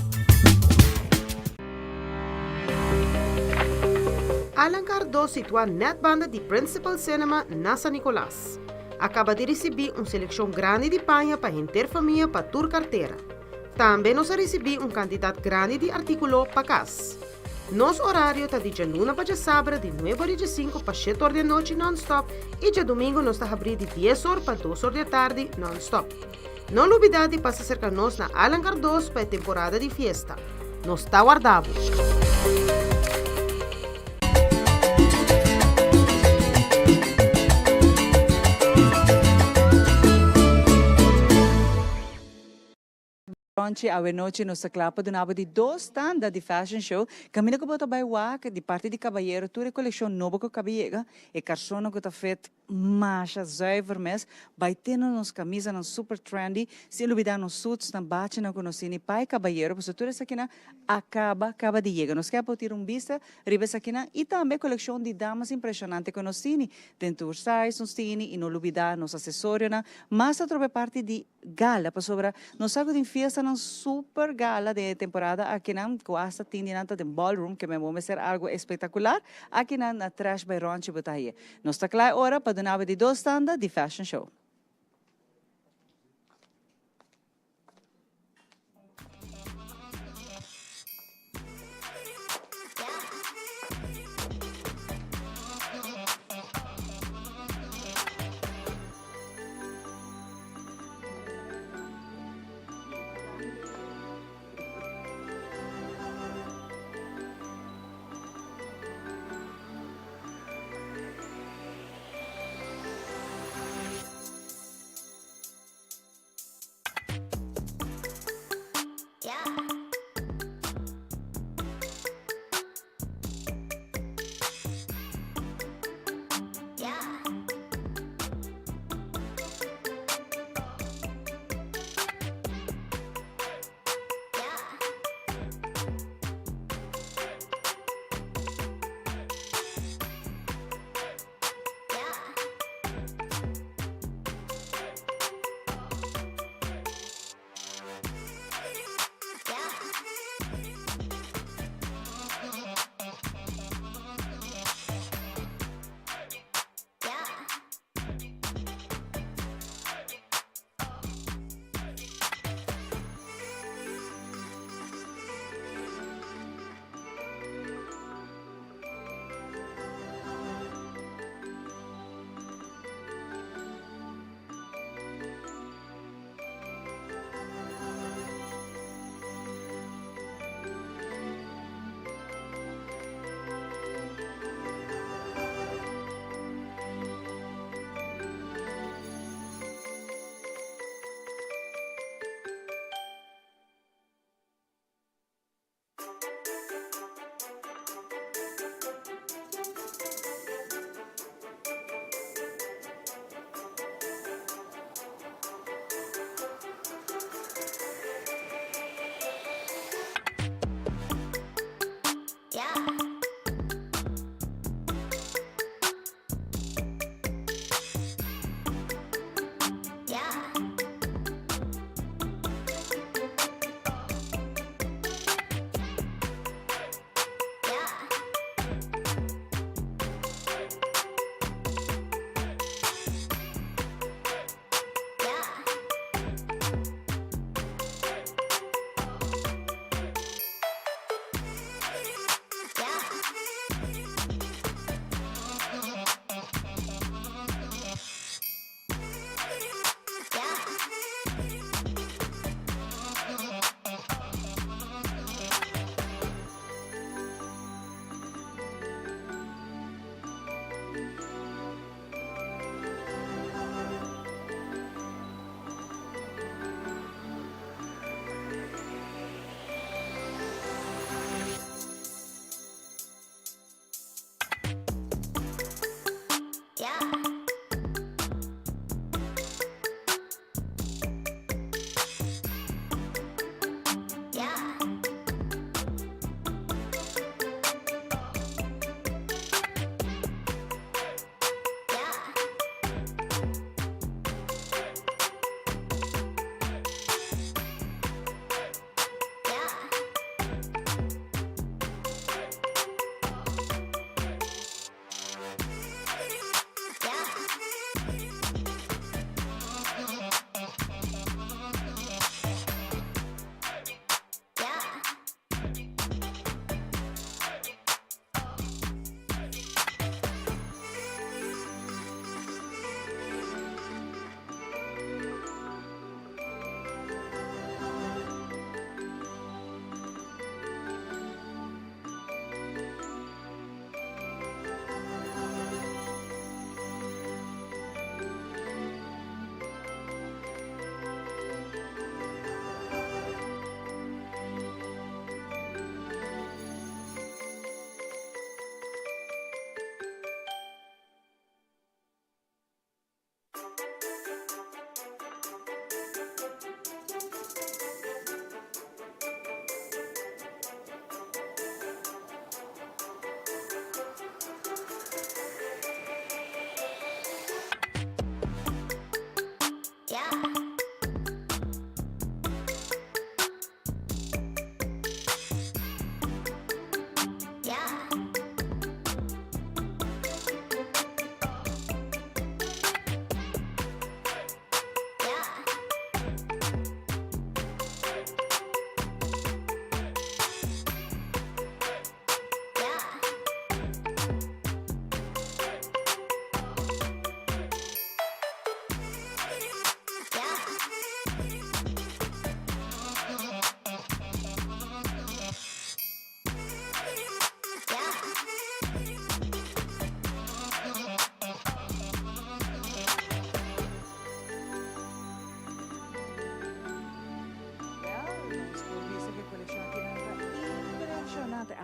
Alancar 2 situa net banda di Principal Cinema na San Nicolas. A caba di ricibi un seleccion grandi di paña pa henter famia pa tur cartera. Tambe nos a ricibi un cantidad grandi di articulo pa cas. Nos orario ta di djaluna pa djasabra di nuebe or i djesinku pa shete or di anochi non-stop i djadumingu nos ta habrí di dies or pa dos or di atardi non-stop. No lubidá di pasa serka nos na Alan Cardoz pa e temporada di fiesta. Nos ta warda bo! Ronchi, Awenochi nos ta kla pa duna bo di dos tanda di fashion show. Kaminda ku bo ta bai wak di parti di kabayero tur e kolekshon nobo ku kaba yega, e karsonnan ku ta fit masha zuiver mes, bai tene nos kamisanan super trendy, sin lubida nos suitsnan, bachinan ku nos tini pa e kabayero, pasobra tur esakinan a kaba kaba di yega. Nos ke por tira un bista riba esakinan i tambe e kolekshon di damas impreshonante ku nos tini den tur size nos tini i no lubida nos asesorionan mas atrobe parti di Gala, pasobra nos sa ku tin fiestanan super gala den e temporada akinan, ku asta tin di nan ta den ballroom, ke men bo mester algu espektakular, akinan na Trash by Ronchi bo ta haye. Nos ta kla e ora pa duna bo di dos tanda di fashion show.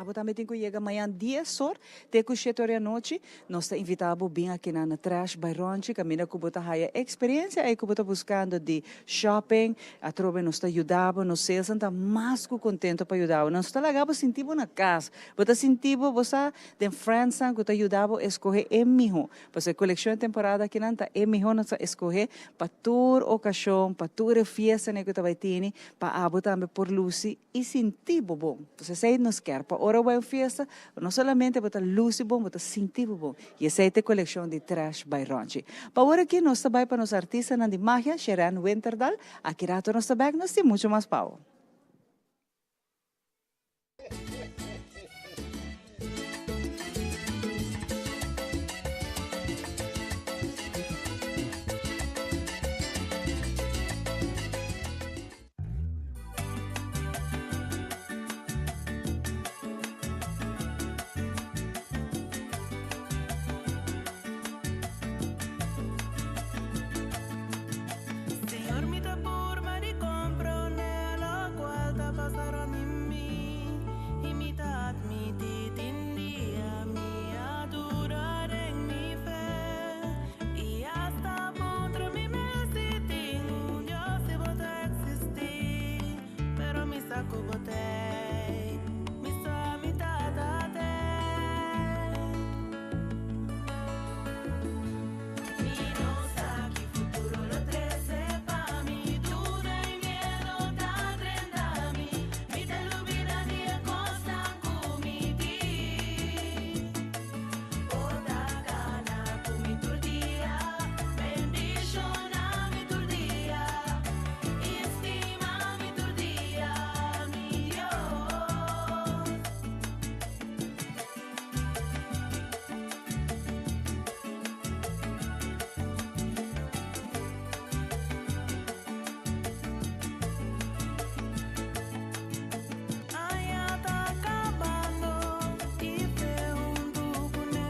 Abo tambe tin ku yega mañan dies or te ku shete or di anochi. Nos ta invitá bo bin akinan na Trash by Ronchi kaminda ku bo ta haya eksperensia ei ku bo ta buskando di shopping. Atrobe nos ta yuda bo, nos salesnan ta mas ku kontento pa yuda bo. Nos ta laga bo sinti bo na kas. Bo ta sinti bo, bo sa den friendsnan ku ta yuda bo eskohe e mihó. Pasobra e kolekshon e temporada akinan ta e mihó nos ta eskohe pa tur okashon, pa tur e fiestanan ku ta bai tini, pa abo tambe por lusi i sinti bo bon. Pues esei nos kier, pa ora bo bai un fiesta, no solamente bo ta lusi bon, bo ta sinti bo bon. I esei ta e kolekshon di Trash by Ronchi. Pa awor aki nos ta bai pa nos artistanan di magia, Sherène Winterdal. Aki rato nos ta bèk, nos tin muchu mas pa bo. Señor mi ta purba di comprende locual ta pasa rond di mi y mi ta admiti tin dia mi a duda den mi fe y hasta puntra mi mes si tin un Dios si bo ta existi pero mi sa cu bo t'ey mi sa mi tata t'ey. Mi no sa ki futuro lo trese pa mi Duda i miedo ta drenta mi Mi ta lubida di e kosnan ku mi tin Bo ta gana ku mi tur dia Bendishona mi tur dia I stima mi tur dia, mi Dios. Aña ta kabando i fe huntu kuné,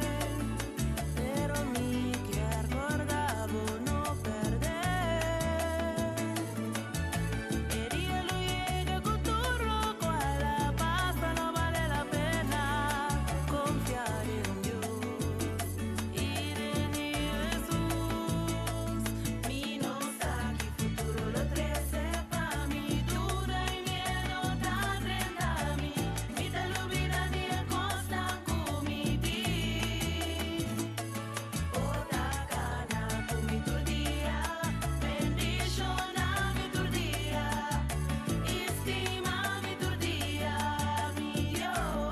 pero mi kier korda bo no pèrdè. E dia lo yega ku tur lokual a pasa no bale la pena konfia den Dios i den Hesus. Mi no sa ki futuro lo trese pa mi, duda i miedo ta drenta mi, mi ta lubida di e kosnan ku mi tin. Bo ta gana ku mi tur dia, bendishona mi tur dia, i stima mi tur dia, mi Dios.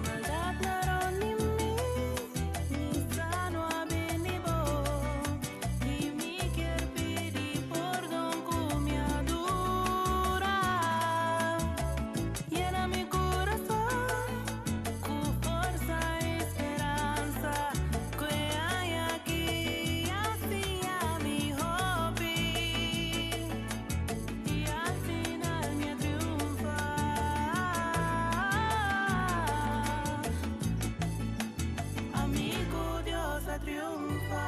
Maldad na rond di mi, mi sa no a bini bo I mi kier pidi pordon ku mi a dura Yena mi kurason ku forsa i speransa Ku e aña aki a siña mi hopi I al final mi a triunfa. Ami ku Dios a triunfa.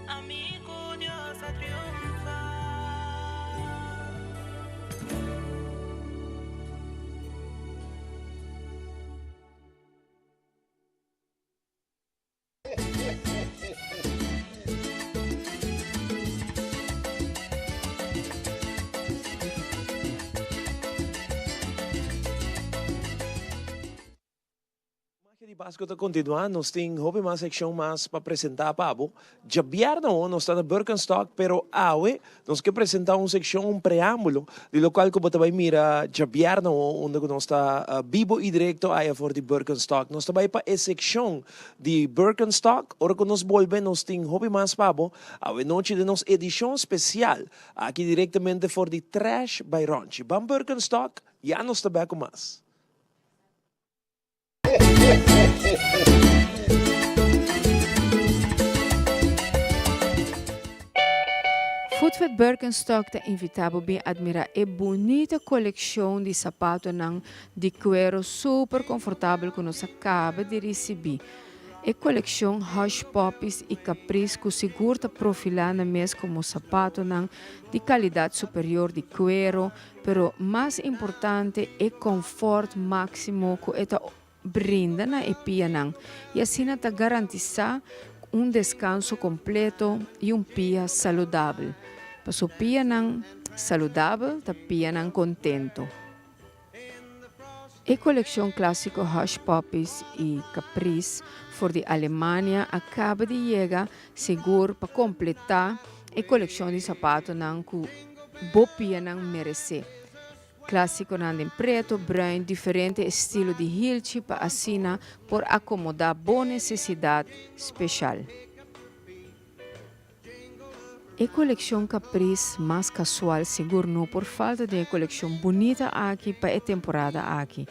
Ami ku Dios a triunfa. Magia di Pasco ta continua, nos tin hopi mas seccion mas pa presenta pa bo. Djabièrnè awo nos ta na Birkenstock, pero awe nos ke presenta un seccion, un preambulo di locual cu bo ta bay mira djabièrnè awo unda cu nos ta bibo y directo aya for di Birkenstock. Nos ta bay pa e seccion di Birkenstock, ora cu nos bolbe nos tin hopi mas pa bo awe nochi den nos edicion special aki directamente for di Trash by Ronchi. Ban Birkenstock, ya nos ta bek cu mas. Footfit Birkenstock ta invita bo bin admira e bunita coleccion di sapatonan di cuero super confortabel cu nos a caba di ricibi. E coleccion Hush Puppies y Caprice cu sigur ta profila nan mes como sapatonan di calidad superior di cuero, pero mas importante e confort maximo cu e ta brinda na e pianan y asina ta garantisa un descanso completo y un pia saludabel. Paso pianan saludabel ta pianan contento. E coleccion clasico Hush Puppies y Caprice for di Alemania a caba di yega sigur pa completa e coleccion di zapatonan cu bo pianan merece. Clásiconan den preto, bruin, diferente estilo di hilchi pa asina por acomoda bo necesidad special. E coleccion Caprice mas casual sigur no por falta den e coleccion bunita aki pa e temporada aki.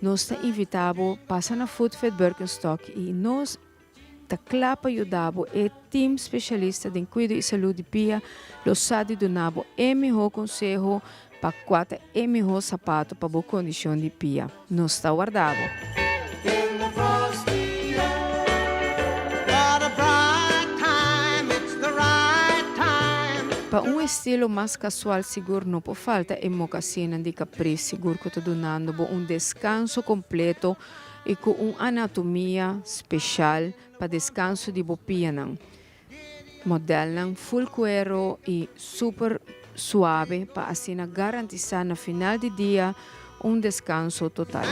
Nos ta invita bo pasa na Footfit Birkenstock y nos Ta kla pa yuda bo. E tim spesialista den kuido i salú di pia lo sa di duna bo e mihó konseho pa kua ta e mihó sapato pa bo kondishon di pia. Nos ta warda bo. Pa un estilo mas kasual sigur no por falta e mokasinnan di Caprice sigur ku ta dunando bo un deskanso kompleto i ku un anatomia speshal pa deskanso di bo pianan. Modelnan full kuero i super suave pa asina garantisá na final di dia un deskanso total.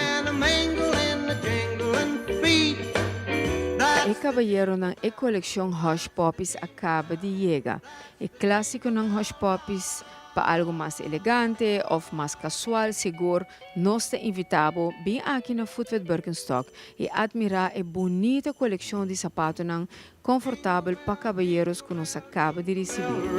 Pa e kabayeronan e kolekshon Hush Puppies a kaba di yega. E klásikonan Hush Puppies pa algu mas elegante òf mas kasual sigur Nos ta invitá bo bin aki na Footwear Birkenstock i admirá e bunita kolekshon di sapatonan konfortabel pa kabayeros ku nos a kaba di risibí.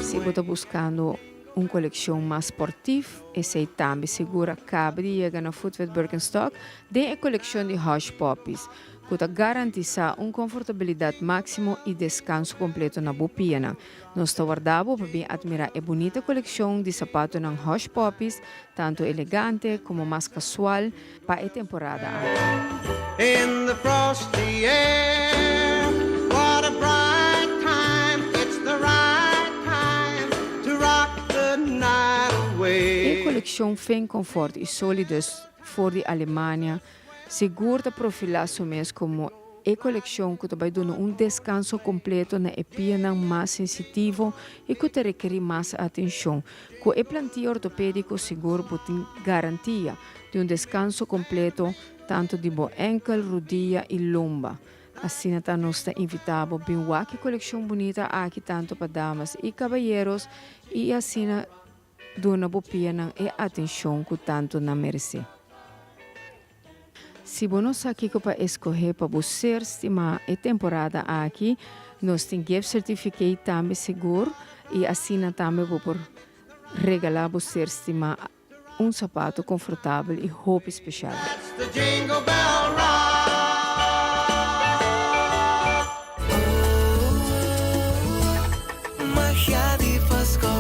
Si bo ta buskando un kolekshon mas sportif, esei tambe sigur a kaba di yega na Footwear Birkenstock den e kolekshon di Hush Puppies. Ku ta garantisá un konfortabilidat máksimo i deskanso kompleto na bo pianan. Nos ta warda bo pa bin atmirá e bunita kolekshon di sapatonan Hush Puppies, tantu elegante komo mas kasual pa e temporada aki. In the frosty air, what a bright time, it's the right time to rock the night away. E kolekshon Fin Comfort i Solidus for di Alemania Sigur ta profilá su mes komo e kolekshon ku ta bai duna un deskanso kompleto na e pianan mas sensitivo i ku ta rekerí mas atenshon. Ku e plantia ortopédiko sigur bo tin garantia di un deskanso kompleto tantu di bo ènkel, rudia i lomba. Asina ta nos ta invitá bo bin wak e kolekshon bunita aki tantu pa damas i kabayeros i asina Duna bo pianan e atenshon ku tantu nan meresé. Si bo no sa kiko pa eskohé pa bo ser stimá e temporada aki, nos tin gift certificate tambe sigur i asina tambe bo por regalá bo ser stimá un sapato konfortabel i hopi speshal. Magia di Pasco.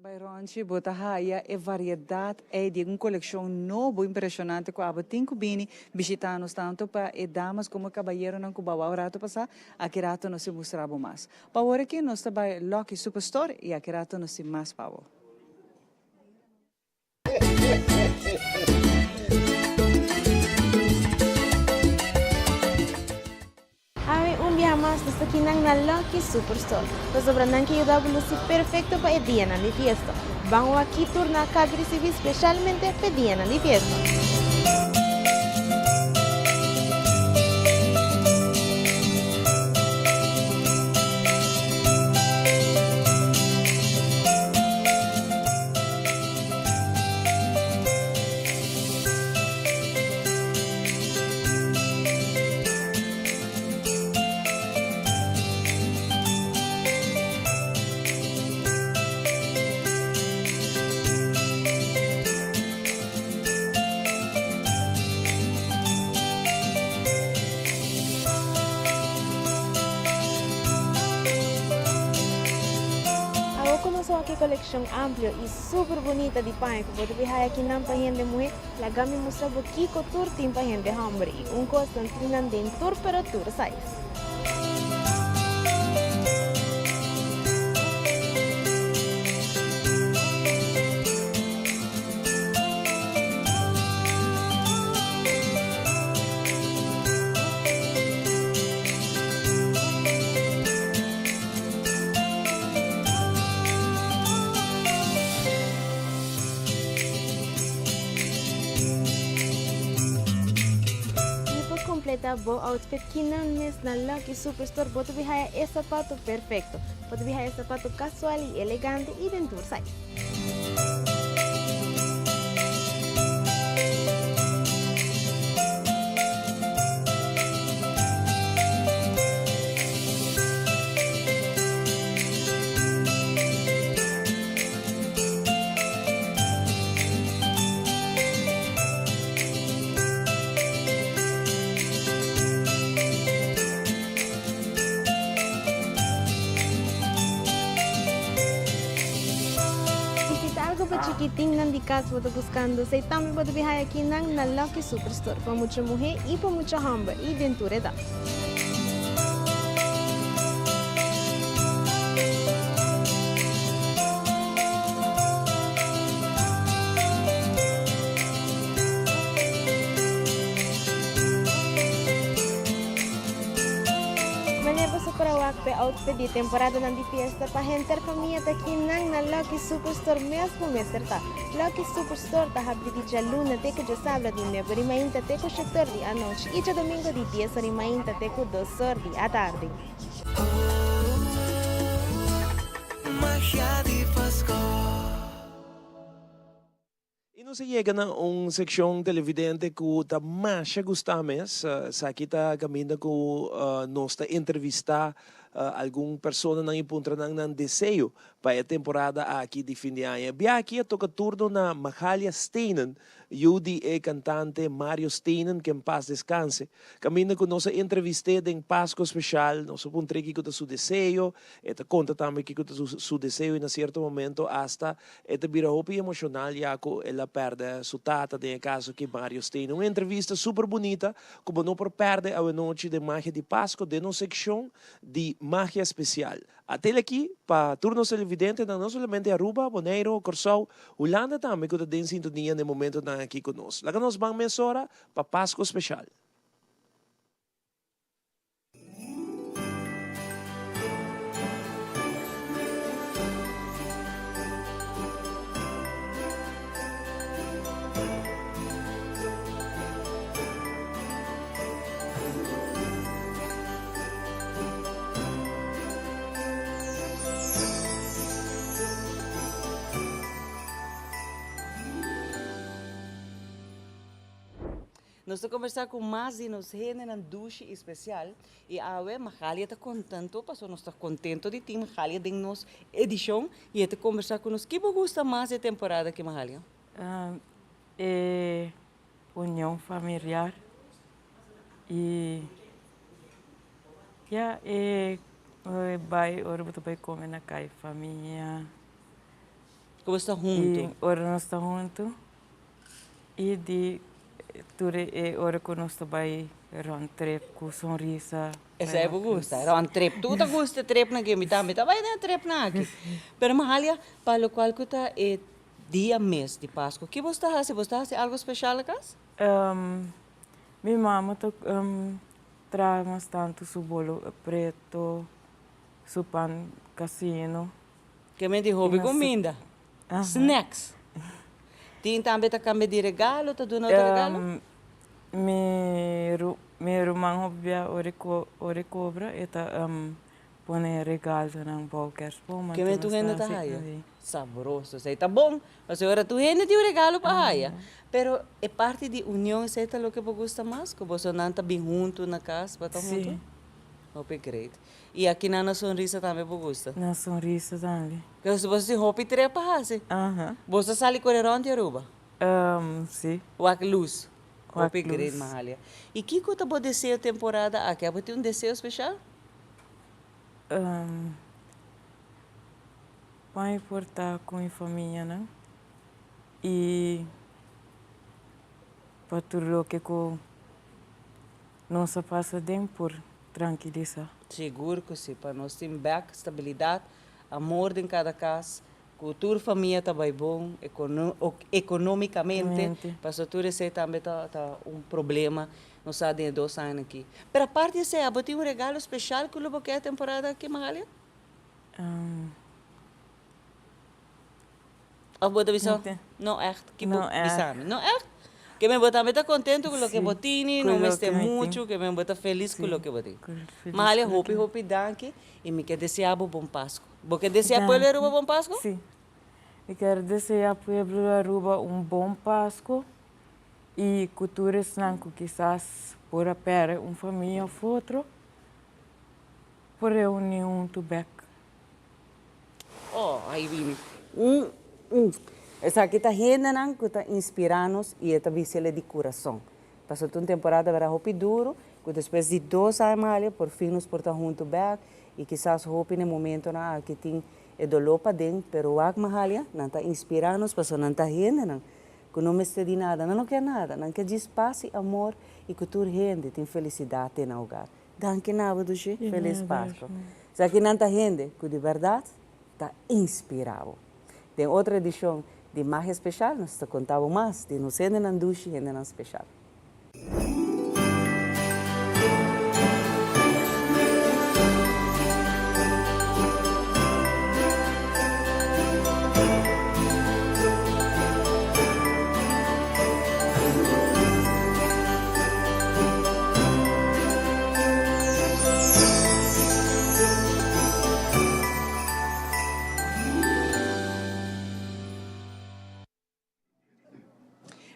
By Ronchi bo ta haya e variedad ey di un coleccion nobo impresionante cu abo tin cu bini bishita nos tanto pa e damas como e cabayeronan cu bawao rato pasa, aki rato nos tin mustra bo mas. Pa awor aki nos ta bay Lucky Superstore y aki rato nos tin mas pa bo. Awe un biaha mas nos ta kinan na Lucky Superstore, pasobra nan ke yuda bo luci perfecto pa e dianan di fiesta. Ban wak ki tur nan a kabi ricibi specialmente p'e dianan di fiesta. kolekshon amplio i super bunita di paña ku bo ta haya akinan pa hende muhé, laga mi mustra bo kiko tur tin pa hende hòmber i un kos nan tin nan den tur pero tur size. Y pa completa bo outfit kinan mes na Lucky Superstore bo ta bin haya e sapato perfecto. Bo ta bin haya sapato casual y elegante y den tur size. Y si ta algo pa chikitinnan di cas bo ta buscando, esey tambe bo ta bin haya akinan na Lucky Superstore pa mucha muhe y pa mucha homber y den tur edad. Manera boso por a wak p'e outfit di temporadanan di fiesta pa henter famia ta kinan na Lucky Superstore mes bo mester ta. Lucky Superstore ta habri di djaluna te ku djasabra di nuebe ori mainta te ku shetor di anochi i djadomingo di dies ori mainta te ku dos or di atardi. Magia di Pasco. I nos a yega na un sekshon televidente ku ta masha gustá mes. Esaki ta kaminda ku nos ta entrevistá algun personanan i puntra nan nan deseo pa e temporada aki di fin di aña. E bia aki a toka turno na Mahalia Steenen, yu di e kantante Mario Steenen, ke en pas deskanse. Kaminda ku nos a entrevist'é den Pasko Speshal, nos a puntr'é kiko ta su deseo, e ta konta tambe kiko ta su deseo i na sierto momento asta e ta bira hopi emoshonal ya ku el a pèrdè su tata, den e kaso aki Mario Steen. Un entrevista super bunita ku bo no por pèrdè awenochi den Magia di Pasko den nos sekshon di Magia Spesial. A tel aki pa tur nos televidentenan no solamente Aruba, Boneiru, Kòrsou, Hulanda tambe ku ta den sintonia den momentonan aki ku nos. Laga nos ban mesora pa Pasco Special. Nos ta kombersá ku mas di nos hendenan dushi i spesial i awe Mahalia ta kontento pasobra nos ta kontento di tin Mahalia den nos edishon i e ta kombersá ku nos. Ki bo gusta mas e temporada aki Mahalia? E union familiar i ya e bai ora bo ta bai kome na kai famia. Ku bo sta huntu. I ora nos ta huntu i di tur e ora ku nos ta bai rond trip ku sonrisa. Esei bo gusta, rond trip. Tur ta gusta e tripnan aki, mi tambe ta bai den e tripnan aki. Pero Mahalia, pa lokual ku ta e dia mes di Pasku, ki bo sta hasi? Bo sta hasi algu speshal na kas? Mi mama ta traha mas tantu su bolo preto, su pan kasino. Ke men di hopi kuminda, snacks. Tin tambe ta kambia di regalo, ta duna otro regalo? Mi mi ruman hopi bia ora e kobra e ta pone regalonan bou kerstboom. Ke men tur hende ta haya? Sabroso, esei ta bon, pasobra ora tur hende tin un regalo pa haya. Pero e parti di union esei ta loke bo gusta mas, ku bosonan ta bin huntu na kas pa ta huntu? Si. Hopi great. I aki nan na Sonrisa tambe bo gusta? Na Sonrisa tambe. Entonces boso tin hopi trip pa hasi? Aha. Boso a sali kore rond di Aruba? Si. Wak luz? Wak Hopi great luz. Mahalia. I kiko ta bo deseo temporada aki? Abo tin un deseo special? Pa mi por ta ku mi famianan i pa tur loke ku nos a pasa den por trankilisá. Sigur ku si, pa nos tin bèk stabilidat, amor den kada kas, ku tur famia ta bai bon ekonómikamente, pasobra tur esei tambe ta ta un problema nos sa den e dos añanan aki. Pero aparte di esei, abo tin un regalo speshal ku lo bo ke e temporada aki, Mahalia? Of bo ta bisa, no echt, ki bo bisa mi? No echt? Ke men bo tambe ta contento ku loke bo tini, no mester muchu, ke men bo ta felis ku loke bo tin. Mahalia, hopi hopi danki i mi ke desea bo bon Pasku. Bo ke desea pueblo di Aruba bon Pasku? Si. Mi kier desea pueblo di Aruba un bon Pasku i ku tur esnan ku kisas por a perde un famia of otro, Por reuni huntu bek. Oh, ai bini. Esaki ta hendenan ku ta inspirá nos i e ta bis'el di kurason. Pasobra ta un temporada bera hopi duru, ku despues di dos aña malia por fin nos por ta huntu bek i kisas hopi na e momentonan aki tin e doló paden, pero wak mahalia nan ta inspirá nos pasobra nan ta hendenan ku no mester di nada, nan no ke nada, nan ke djis pas i amor i ku tur hende tin felisidat den nan hogar. Danki na bo Dushi, Felis Pasco. Esaki nan ta hende ku di bèrdat ta inspirá bo. Den otro edishon di Magia Speshal nos ta konta bo mas di nos hendenan dushi, hendenan speshal.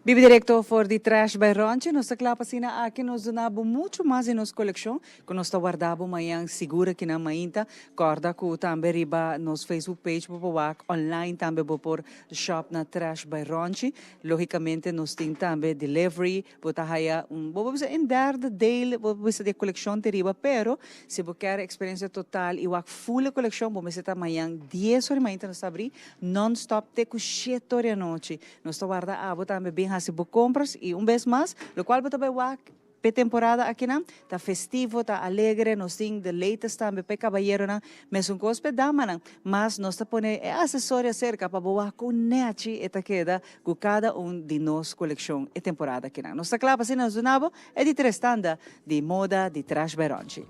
Bibi directo for di Trash by Ronchi, nos ta kla pa asina aki nos duna bo mucho mas di nos coleccion cu nos ta warda bo mañan sigur aki na Mainta. Corda cu tambe riba nos Facebook page bo por wak online tambe bo por shop na Trash by Ronchi. Logicamente nos tin tambe delivery, bo ta haya un, bo por bisa un derde deel, bo por bisa di e coleccion te riba, pero si bo kier experiencia total y wak full e coleccion, bo mester ta mañan dies ora di mainta nos ta abri non stop te cu shete ora di anochi. Nos ta warda abo tambe bin haci bo compras y un bes mas, locual bo ta bay wak P'e temporada akinan ta festivo, ta alegre, nos tin the latest tambe p'e kabayeronan, mesun kos p'e damanan. Mas nos ta pone e asesorio aserka pa bo wak kon nèchi e ta keda ku kada un di nos kolekshon e temporada akinan. Nos ta kla pa asina nos duna bo e di tres tanda di moda di Trash by Ronchi.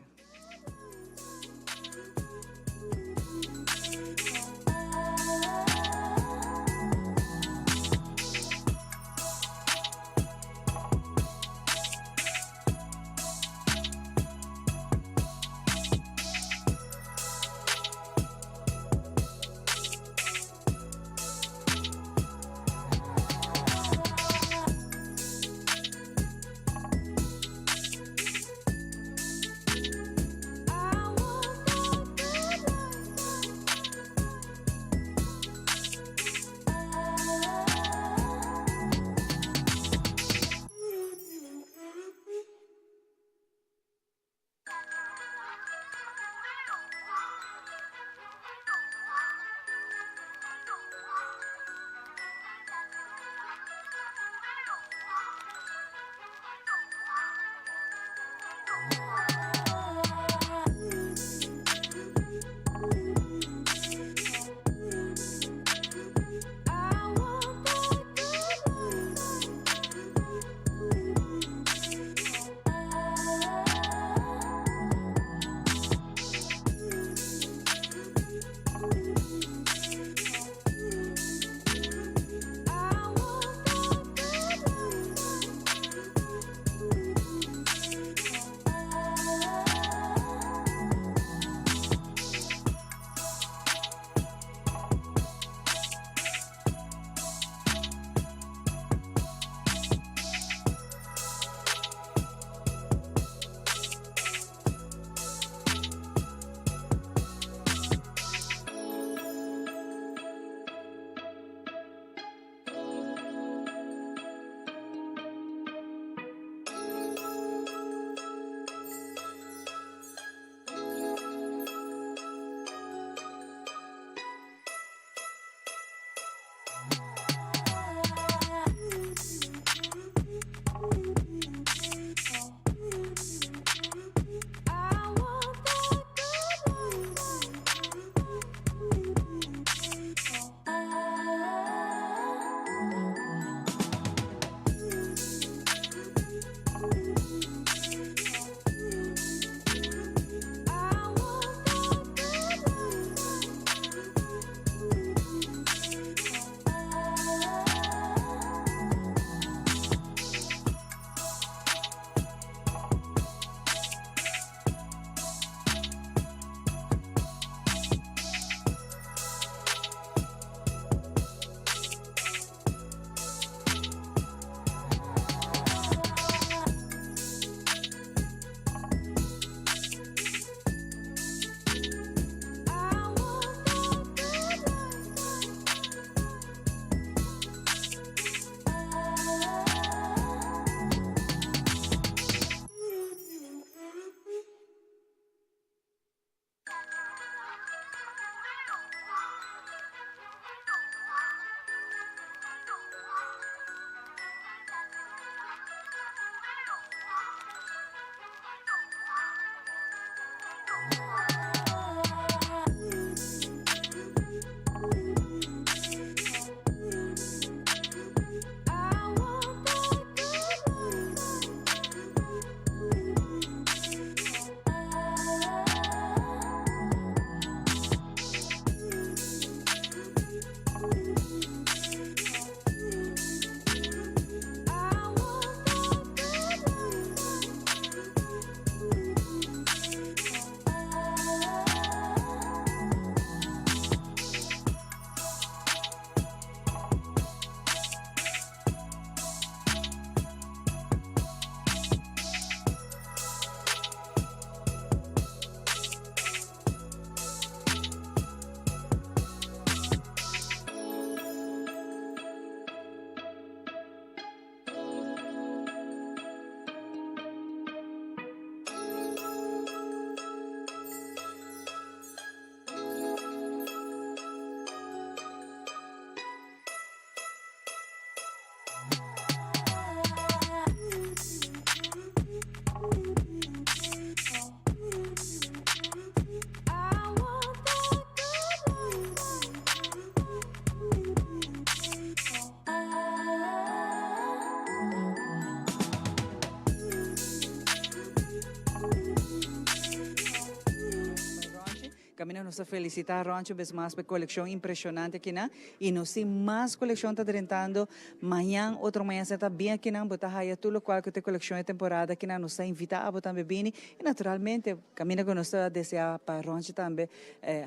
Caminda nos ta felicita Ronchi un bes mas pa e coleccion impresionante akinan y nos tin mas coleccion ta drentando mañan, otro mañan esnan ta bien akinan, bo ta haya tur locual cu ta e coleccion e temporada akinan, nos ta invita abo tambe bini y naturalmente caminda cu nos ta desea pa Ronchi tambe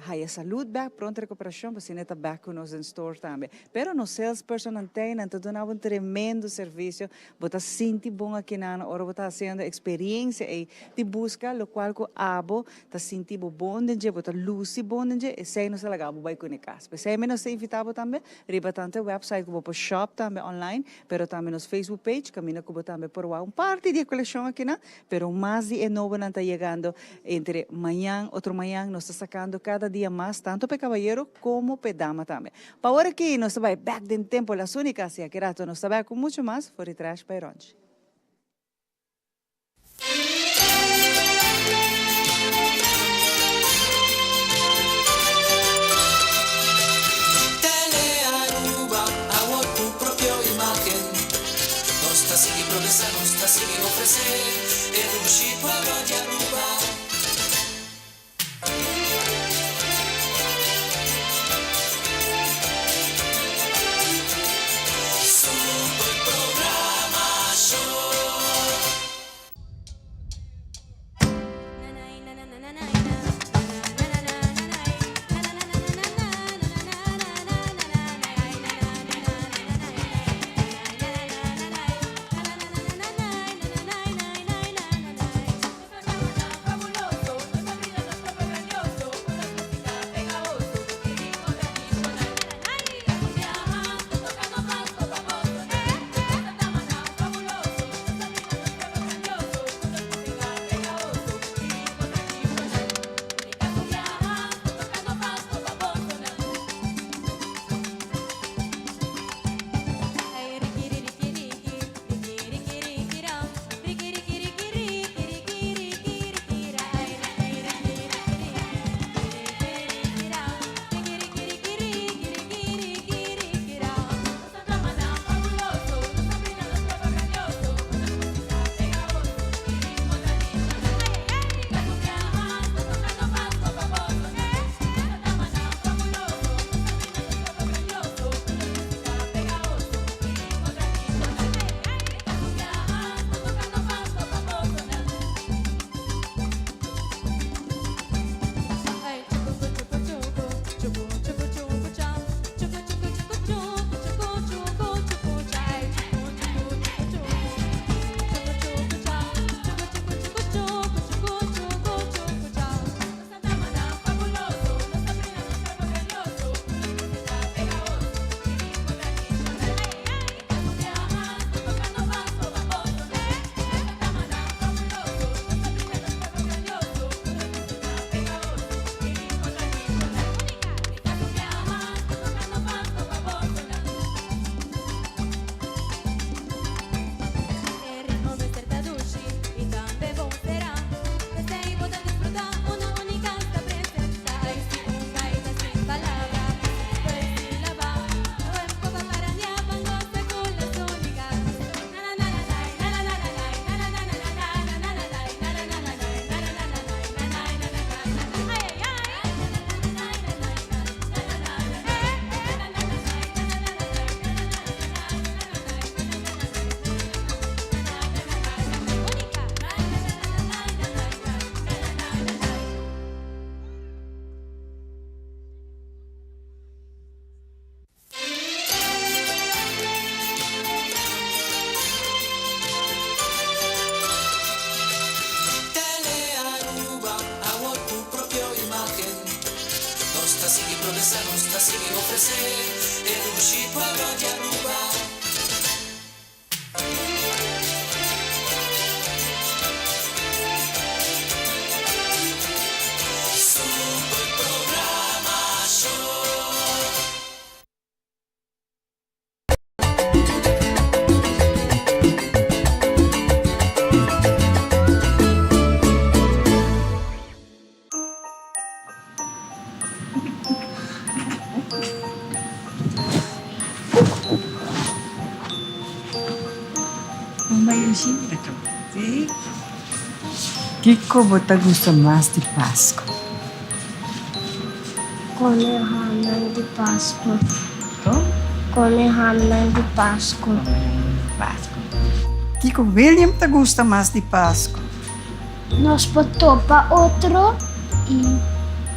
haya salud bek, pronto recuperacion pa asina e ta bek cu nos den store tambe. Pero nos salespersonnan tey, nan ta duna bo un tremendo servicio, Bo ta sinti bon akinan ora bo ta hasiendo experiencia ei di busca locual cu abo ta sinti bo bon den dje, bo ta luci bon den dje, esei nos ta laga bo bai cune cas. P'esei mi nos ta invita bo tambe riba tanto e website cu bo por shop tambe online, pero tambe nos Facebook page caminda cu bo tambe por wak un parti di e coleccion akinan, pero mas di e nobonan ta yegando entre mañan, otro mañan nos ta sacando cada dia mas tanto p'e cabayero como p'e dama tambe. Pa ora ki nos ta bai bek den tempo las unicas y aki rato nos ta bai cu mucho mas for di Trash by Ronchi. Tele Aruba, awor tu propio imagen. Nos ta sigui progresa, nos ta sigui ofrece e dushi pueblo di Aruba. Super programacion. Tele Aruba, awor tu propio imagen. Nos ta sigui progresa, nos ta sigui ofrece e dushi pueblo di Aruba. Super programacion. Kiko bo ta gusta mas di Pasku? Come hamnan di Pasco. Come hamnan di Pasco. Pasco. Kiko William ta gusta mas di Pasco? Nos por topa otro y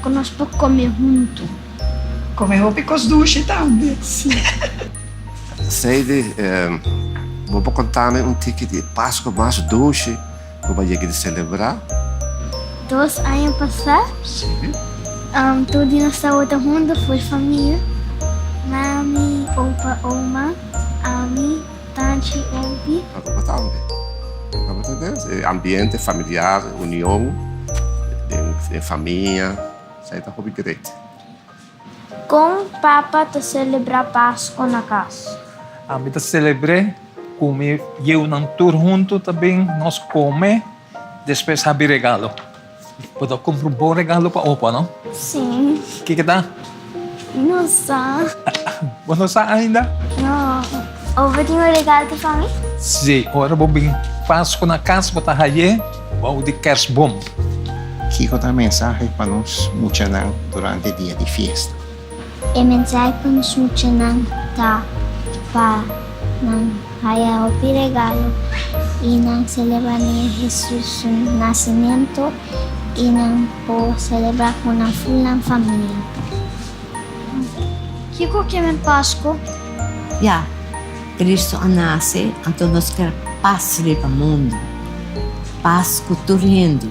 cu nos por come hunto. Come hopi cos dushi tambe. Si. Sadie, bo por conta mi un tiki di e Pasco mas dushi cu bo a yega di celebra? Dos aña pasá. Si. Tur di nos tabata hunto for famia, mami, opa, oma, ami. Tanchi Ompi. Aruba tambe. Aruba ta den e ambiente familiar, union den famia, esei ta hopi great. Kon papa ta selebrá Pasko na kas? Ami ta selebr'é ku mi yiunan tur huntu ta bin nos kome, despues habi regalo. Bo ta kumpra un bon regalo pa opa, no? Sí. Kiko ta? No sa. Bo no sa ainda? No. Opa tin un regalo pa mi? Sí, ora bo bin Pasku na kas bo ta haye bou di kersboom. Kiko ta mensahe pa nos muchanan durante dia di fiesta? E mensahe pa nos muchanan ta pa nan haya hopi regalo i nan selebrá Niño Hesus su nasementu i nan por selebrá ku nan ful nan famia. Kiko ke men Pasku? Ya, Cristo a nase, anto nos ker pas riba mundu, pas ku tur hende.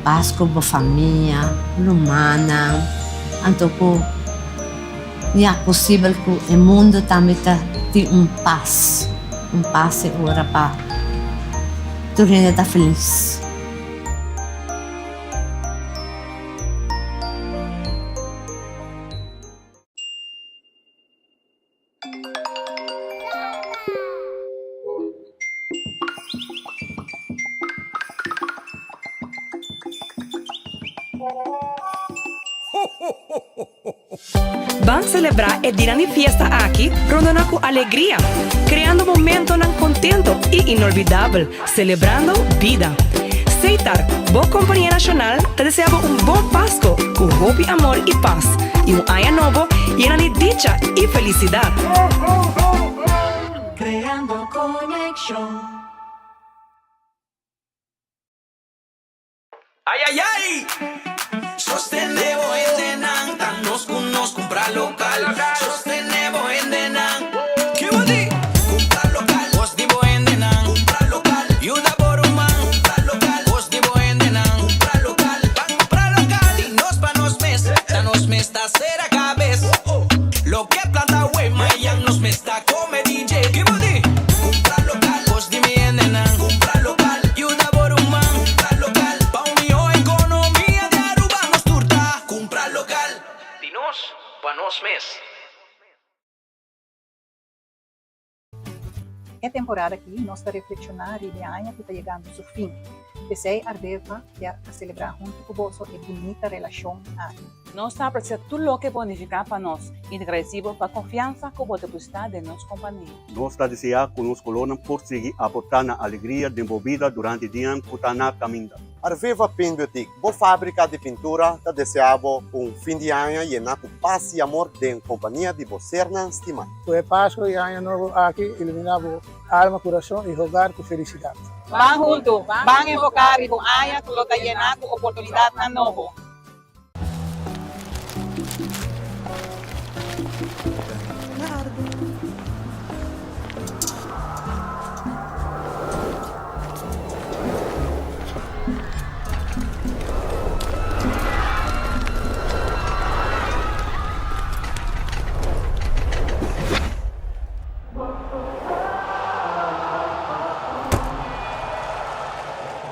Pas ku bo famia, rumannan, anto ku ya posibel ku e mundu tambe ta tin un pas, un pas e ora pa tur hende ta felis. Ban selebrá e dinan di fiesta aki rondona ku alegria, kreando momentonan kontento i inolvidabel, selebrando bida. Seitar, bo kompania nashonal, ta desea bo un bon Pasko ku hopi amor i pas, i un aña nobo yena di dicha i felisidat. Creando conexion. Ay ay ay! Sostené bo hendenan, ta nos ku nos kumpra lokal. Sostené bo hendenan. Ki bo di? Kumpra lokal. Bos di bo hendenan. Kumpra lokal. Yuda bo ruman. Kumpra lokal. Bos di bo hendenan. Kumpra lokal. Ban kumpra lokal. Di nos pa nos mes. Ta nos mes ta sera kabes. Loke planta awe, mayan nos mes ta kome DJ. Ki bo di? Kumpra lokal. Bos di mi hendenan. Kumpra lokal. Yuda bo ruman. Kumpra lokal. Pa un mihó ekonomia di Aruba nos tur ta kumpra lokal. Di nos pa nos mes. E temporada aki nos ta reflekshoná riba e aña ku ta yegando su fin. P'esei Ardeva kier a selebrá huntu ku boso e bunita relashon aki. Nos ta apresia tur loke bo a nifiká pa nos i ta gradisí bo pa konfiansa ku bo depositá den nos kompania. Nos ta deseá ku nos kolornan por sigui aportá na alegria den bo bida durante dianan ku ta na kaminda. Arveva Paint Boutique, bo fábrika di pintura, ta deseá bo un fin di aña yená ku pas i amor den kompania di bo sernan stimá. Ku e Pasku i Aña Nobo aki iluminá bo alma, kurason i hogar ku felisidat. Ban huntu, ban enfoká riba un aña ku lo ta yená ku oportunidatnan nobo.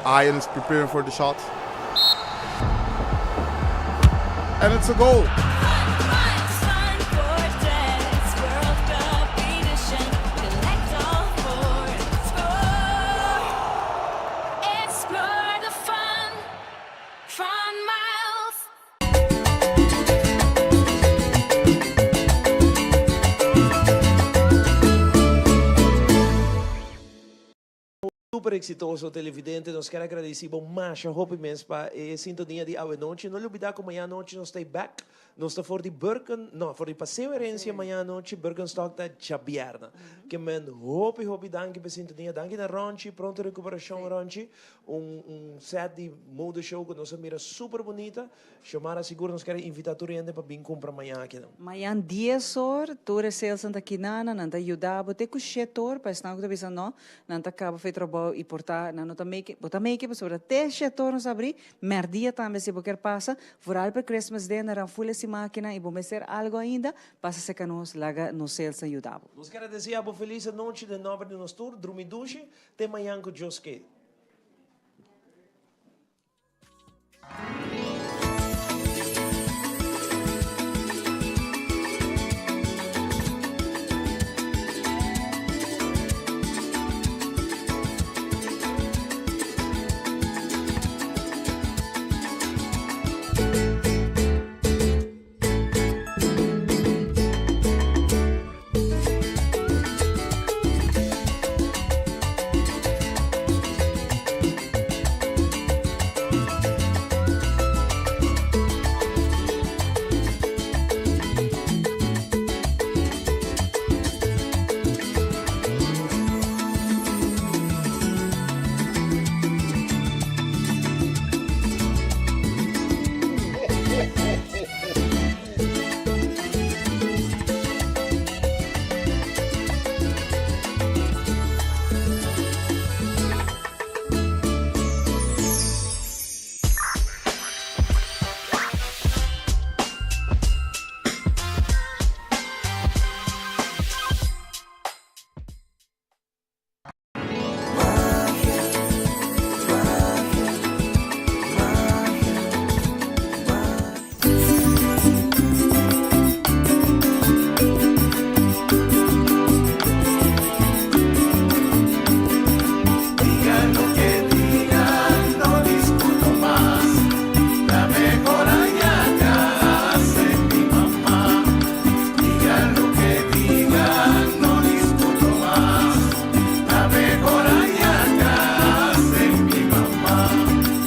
Ian is preparing for the shot. And it's a goal. Super exitoso televidente, nos kier a gradeci bo masha hopi mes pa e sintonia di awe nochi. No lubida cu mañana nochi nos ta bek. Nos ta for di Birken, no, for di Paseo Herencia mañana anochi, Birkenstock ta djabièrnè. Ke men hopi hopi danki pa e sintonia, danki na Ronchi, pronto rekuperashon Ronchi, un un set di mode show ku nos a mira super bunita. Xiomara sigur nos kere invita tur hende pa bin kumpra mañan akinan. Mañan dies or, tur e salesnan ta kinana, nan ta yuda bo te ku shet or, pa esnan ku ta bisa no, nan ta kaba fe trabou i por ta nan no ta make, bo ta make pasobra te shet or nos a abri, Merdia tambe si bo kier pasa, vooral pa Christmas dinner nan ful esi makina y bo mester algo ainda, pasa cerca nos laga nos salesnan yuda bo. Nos kier a desea bo feliz anochi den nomber di nos tur, drumi dushi, te mañan cu Dios ke.